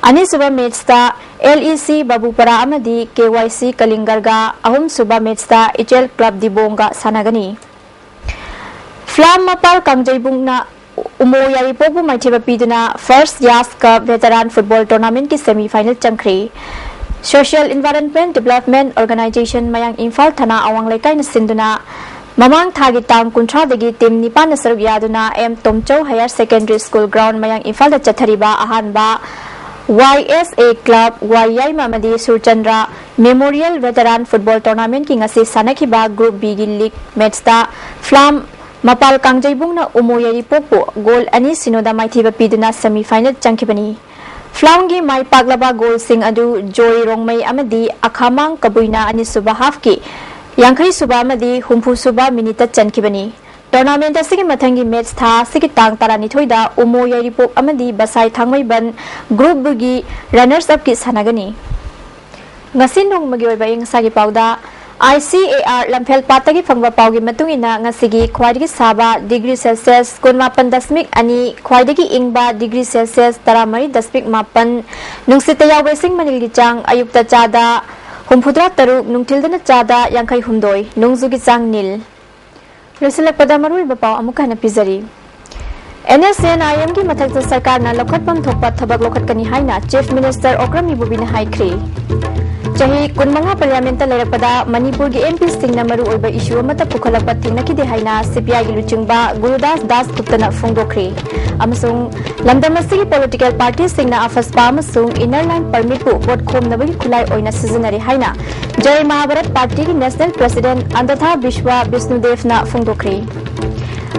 ꯑꯅꯤꯁꯨꯕ ꯃꯦꯆꯇ ꯑꯦꯜ ꯏ ꯁꯤ ꯕꯥꯕꯨꯄꯔꯥ ꯑꯃꯗꯤ ꯀꯦ ꯋꯥꯏ ꯁꯤ ꯀꯂꯤꯡꯒꯔꯒ, ꯑꯍꯨꯝꯁꯨꯕ ꯃꯦꯆꯇ ꯏꯆꯦꯜ ꯀ꯭ꯂꯕ ꯗꯤꯕꯣꯡꯒ ꯁꯥꯟꯅꯒꯅꯤ꯫ ꯐ꯭ꯂꯥꯝ ꯃꯄꯥꯜ ꯀꯥꯡꯖꯩꯕꯨꯡꯅ ꯎꯃꯣ ꯌꯥꯏꯔꯤꯄꯣꯛꯄꯨ ꯃꯥꯏꯊꯤꯕ ꯄꯤꯗꯨꯅ ꯐꯥꯔꯁ ꯌꯥꯁ ꯀꯞ ꯚꯦꯇꯔꯥꯟ ꯐꯨꯠꯕꯣꯜ ꯇꯣꯔꯅꯥꯃꯦꯟꯠꯀꯤ ꯁꯦꯃꯤ ꯐꯥꯏꯅꯦꯜ ꯆꯪꯈ꯭ꯔꯦ꯫ ꯁꯣꯁꯤꯌꯦꯜ ꯏꯟꯚꯥꯏꯔꯣꯟꯃꯦꯟꯠ ꯗꯤꯕꯦꯂꯞꯃꯦꯟꯠ ꯑꯣꯔꯒꯅꯥꯏꯖꯦꯁꯟ ꯃꯌꯥꯡ ꯏꯝꯐꯥꯜ ꯊꯅꯥ ꯑꯋꯥꯡ ꯂꯩꯀꯥꯏꯅ ꯁꯤꯟꯗꯨꯅ ꯃꯃꯥꯡ ꯊꯥꯒꯤ ꯇꯥꯡ ꯀꯨꯟꯊ꯭ꯔꯥꯗꯒꯤ ꯇꯤꯝ ꯅꯤꯄꯥꯟꯅ ꯁꯔꯨꯛ ꯌꯥꯗꯨꯅ M Tomchou higher secondary school ground ꯃꯌꯥꯡ ꯏꯝꯐꯥꯜꯗ ꯆꯠꯊꯔꯤꯕ ꯑꯍꯥꯟꯕ ꯋꯥꯏ ꯑꯦꯁ ꯑꯦ ꯀ꯭ꯂꯕ ꯋꯥꯏ ꯌꯥꯏꯃ ꯑꯃꯗꯤ ꯁꯨꯔꯆꯟꯗ꯭ꯔ ꯃꯦꯃꯣꯔꯤꯌꯦꯜ ꯚꯦꯇꯔꯥꯟ ꯐꯨꯠꯕꯣꯜ ꯇꯣꯔꯅꯥꯃꯦꯟꯠꯀꯤ ꯉꯁꯤ ꯁꯥꯟꯅꯈꯤꯕ ꯒ꯭ꯔꯨꯞ ꯕꯤꯒꯤ ꯂꯤꯒ ꯃꯦꯆꯇ ꯐ꯭ꯂꯥꯝ ꯃꯄꯥꯜ ꯀꯥꯡꯖꯩꯕꯨꯡꯅ ꯎꯃꯣ ꯌꯥꯏꯔꯤꯄꯣꯛꯄꯨ ꯒꯣꯜ ꯑꯅꯤ ꯁꯤꯅꯣꯗ ꯃꯥꯏꯊꯤꯕ ꯄꯤꯗꯨꯅ ꯁꯦꯃꯤ ꯐꯥꯏꯅꯦꯜ ꯆꯪꯈꯤꯕꯅꯤ꯫ ꯐ꯭ꯂꯥꯝꯒꯤ ꯃꯥꯏ ꯄꯥꯛꯂꯕ ꯒꯣꯜꯁꯤꯡ ꯑꯗꯨ ꯖꯣꯏ ꯔꯣꯡꯃꯩ ꯑꯃꯗꯤ ꯑꯈꯥꯃꯥꯡ ꯀꯕꯨꯏꯅ ꯑꯅꯤꯁꯨꯕ ꯍꯥꯐꯀꯤ ꯌꯥꯡꯈꯩ ꯁꯨꯕ ꯑꯃꯗꯤ ꯍꯨꯝꯐꯨ ꯁꯨꯕ ꯃꯤꯅꯤꯠꯇ ꯆꯟꯈꯤꯕꯅꯤ꯫ ꯇꯣꯔꯅꯥꯃꯦꯟꯠ ꯑꯁꯤꯒꯤ ꯃꯊꯪꯒꯤ ꯃꯦꯆ ꯊꯥ ꯑꯁꯤꯒꯤ ꯇꯥꯡ ꯇꯔꯥꯅꯤꯊꯣꯏꯗ ꯎꯃꯣ ꯌꯥꯏꯔꯤꯄꯣꯛ ꯑꯃꯗꯤ ꯕꯁꯥꯏ ꯊꯥꯡꯃꯩꯕꯟ ꯒ꯭ꯔꯨꯞ ꯕꯤꯒꯤ ꯔꯅꯔꯁ ꯑꯞꯀꯤ ꯁꯥꯟꯅꯒꯅꯤ꯫ ꯉꯁꯤ ꯅꯣꯡꯃꯒꯤ ꯑꯣꯏꯕ ꯑꯏꯪ ꯑꯁꯥꯒꯤ ꯄꯥꯎꯗ ꯑꯥꯏ ꯁꯤ ꯑꯦ ꯑꯥꯔ ꯂꯝꯐꯦꯜ ꯄꯥꯠꯇꯒꯤ ꯐꯪꯕ ꯄꯥꯎꯒꯤ ꯃꯇꯨꯡ ꯏꯟꯅ, ꯉꯁꯤꯒꯤ ꯈ꯭ꯋꯥꯏꯗꯒꯤ ꯁꯥꯕ ꯗꯤꯒ꯭ꯔꯤ ꯁꯦꯜꯁꯤꯌꯁ ꯀꯨꯟꯃꯥꯄꯟ ꯗꯁꯃꯤꯛ ꯑꯅꯤ, ꯈ꯭ꯋꯥꯏꯗꯒꯤ ꯏꯪꯕ ꯗꯤꯒ꯭ꯔꯤ ꯁꯦꯜꯁꯤꯌꯁ ꯇꯔꯥꯃꯔꯤ ꯗꯁꯃꯤꯛ ꯃꯥꯄꯟ, ꯅꯨꯡꯁꯤꯠꯇ ꯌꯥꯎꯕ ꯏꯁꯤꯡ ꯃꯅꯤꯜꯒꯤ ꯆꯥꯡ ꯑꯌꯨꯛꯇ ꯆꯥꯗ ꯍꯨꯝꯐꯨꯇꯔꯥ ꯇꯔꯨꯛ, ꯅꯨꯡꯊꯤꯜꯗꯅ ꯆꯥꯗ ꯌꯥꯡꯈꯩ ꯍꯨꯝꯗꯣꯏ, ꯅꯣꯡꯖꯨꯒꯤ ꯆꯥꯡ ꯅꯤꯜ꯫ ꯂꯣꯏꯁꯤꯜꯂꯛꯄꯗ ꯃꯔꯨꯑꯣꯏꯕ ꯄꯥꯎ ꯑꯃꯨꯛ ꯍꯟꯅ ꯄꯤꯖꯔꯤ꯫ ꯑꯦꯟ ꯑꯦꯁ ꯑꯦꯟ ꯑꯥꯏ ꯑꯦꯝꯒꯤ ꯃꯊꯛꯇ ꯁꯔꯀꯥꯔꯅ ꯂꯧꯈꯠꯐꯝ ꯊꯣꯛꯄ ꯊꯕꯛ ꯂꯧꯈꯠꯀꯅꯤ ꯍꯥꯏꯅ ꯆꯤꯐ ꯃꯤꯅꯤꯁꯇꯔ ꯑꯣꯀ꯭ꯔꯝ ꯏꯕꯣꯕꯤꯅ ꯍꯥꯏꯈ꯭ꯔꯦ꯫ ꯆꯍꯤ ꯀꯨꯟꯃꯉꯥ ꯄꯥꯔꯂꯤꯌꯥꯃꯦꯟꯠꯇ ꯂꯩꯔꯛꯄꯗ ꯃꯅꯤꯄꯨꯔꯒꯤ ꯑꯦꯝ ꯄꯤꯁꯤꯡꯅ ꯃꯔꯨꯑꯣꯏꯕ ꯏꯁꯨ ꯑꯃꯠꯇ ꯄꯨꯈꯠꯂꯛꯄ ꯊꯦꯡꯅꯈꯤꯗꯦ ꯍꯥꯏꯅ ꯁꯤ ꯄꯤ ꯑꯥꯏꯒꯤ ꯂꯨꯆꯤꯡꯕ ꯒꯨꯔꯨꯗꯥꯁ ꯗꯥꯁ ꯒꯨꯞꯇꯅ ꯐꯣꯡꯗꯣꯛꯈ꯭ꯔꯦ꯫ ꯑꯃꯁꯨꯡ ꯂꯝꯗꯝ ꯑꯁꯤꯒꯤ ꯄꯣꯂꯤꯇꯤꯀꯦꯜ ꯄꯥꯔꯇꯤꯁꯤꯡꯅ ꯑꯐꯁꯄꯥ ꯑꯃꯁꯨꯡ ꯏꯟꯅꯔ ꯂꯥꯏꯟ ꯄꯔꯃꯤꯠꯄꯨ ꯚꯣꯠ ꯈꯣꯝꯅꯕꯒꯤ ꯈꯨꯠꯂꯥꯏ ꯑꯣꯏꯅ ꯁꯤꯖꯤꯟꯅꯔꯦ ꯍꯥꯏꯅ ꯖꯩ ꯃꯍꯥꯚꯥꯔꯠ ꯄꯥꯔꯇꯤꯒꯤ ꯅꯦꯁꯅꯦꯜ ꯄ꯭ꯔꯦꯁꯤꯗꯦꯟꯠ ꯑꯟꯗꯊꯥ ꯕꯤꯁ꯭ꯋ ꯕꯤꯁꯅꯨꯗꯦꯕꯅ ꯐꯣꯡꯗꯣꯛꯈ꯭ꯔꯦ꯫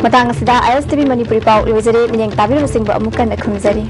ꯃꯇꯥꯡ ꯑꯁꯤꯗ ꯑꯥꯏ ꯑꯦꯁ ꯇꯤ ꯚꯤ ꯃꯅꯤꯄꯨꯔꯤ ꯄꯥꯎ ꯂꯣꯏꯖꯔꯦ꯫ ꯃꯤꯠꯌꯦꯡ ꯇꯥꯕꯤꯔꯤꯕꯁꯤꯡꯕꯨ ꯑꯃꯨꯛ ꯍꯟꯅ ꯈꯨꯔꯨꯝꯖꯔꯤ꯫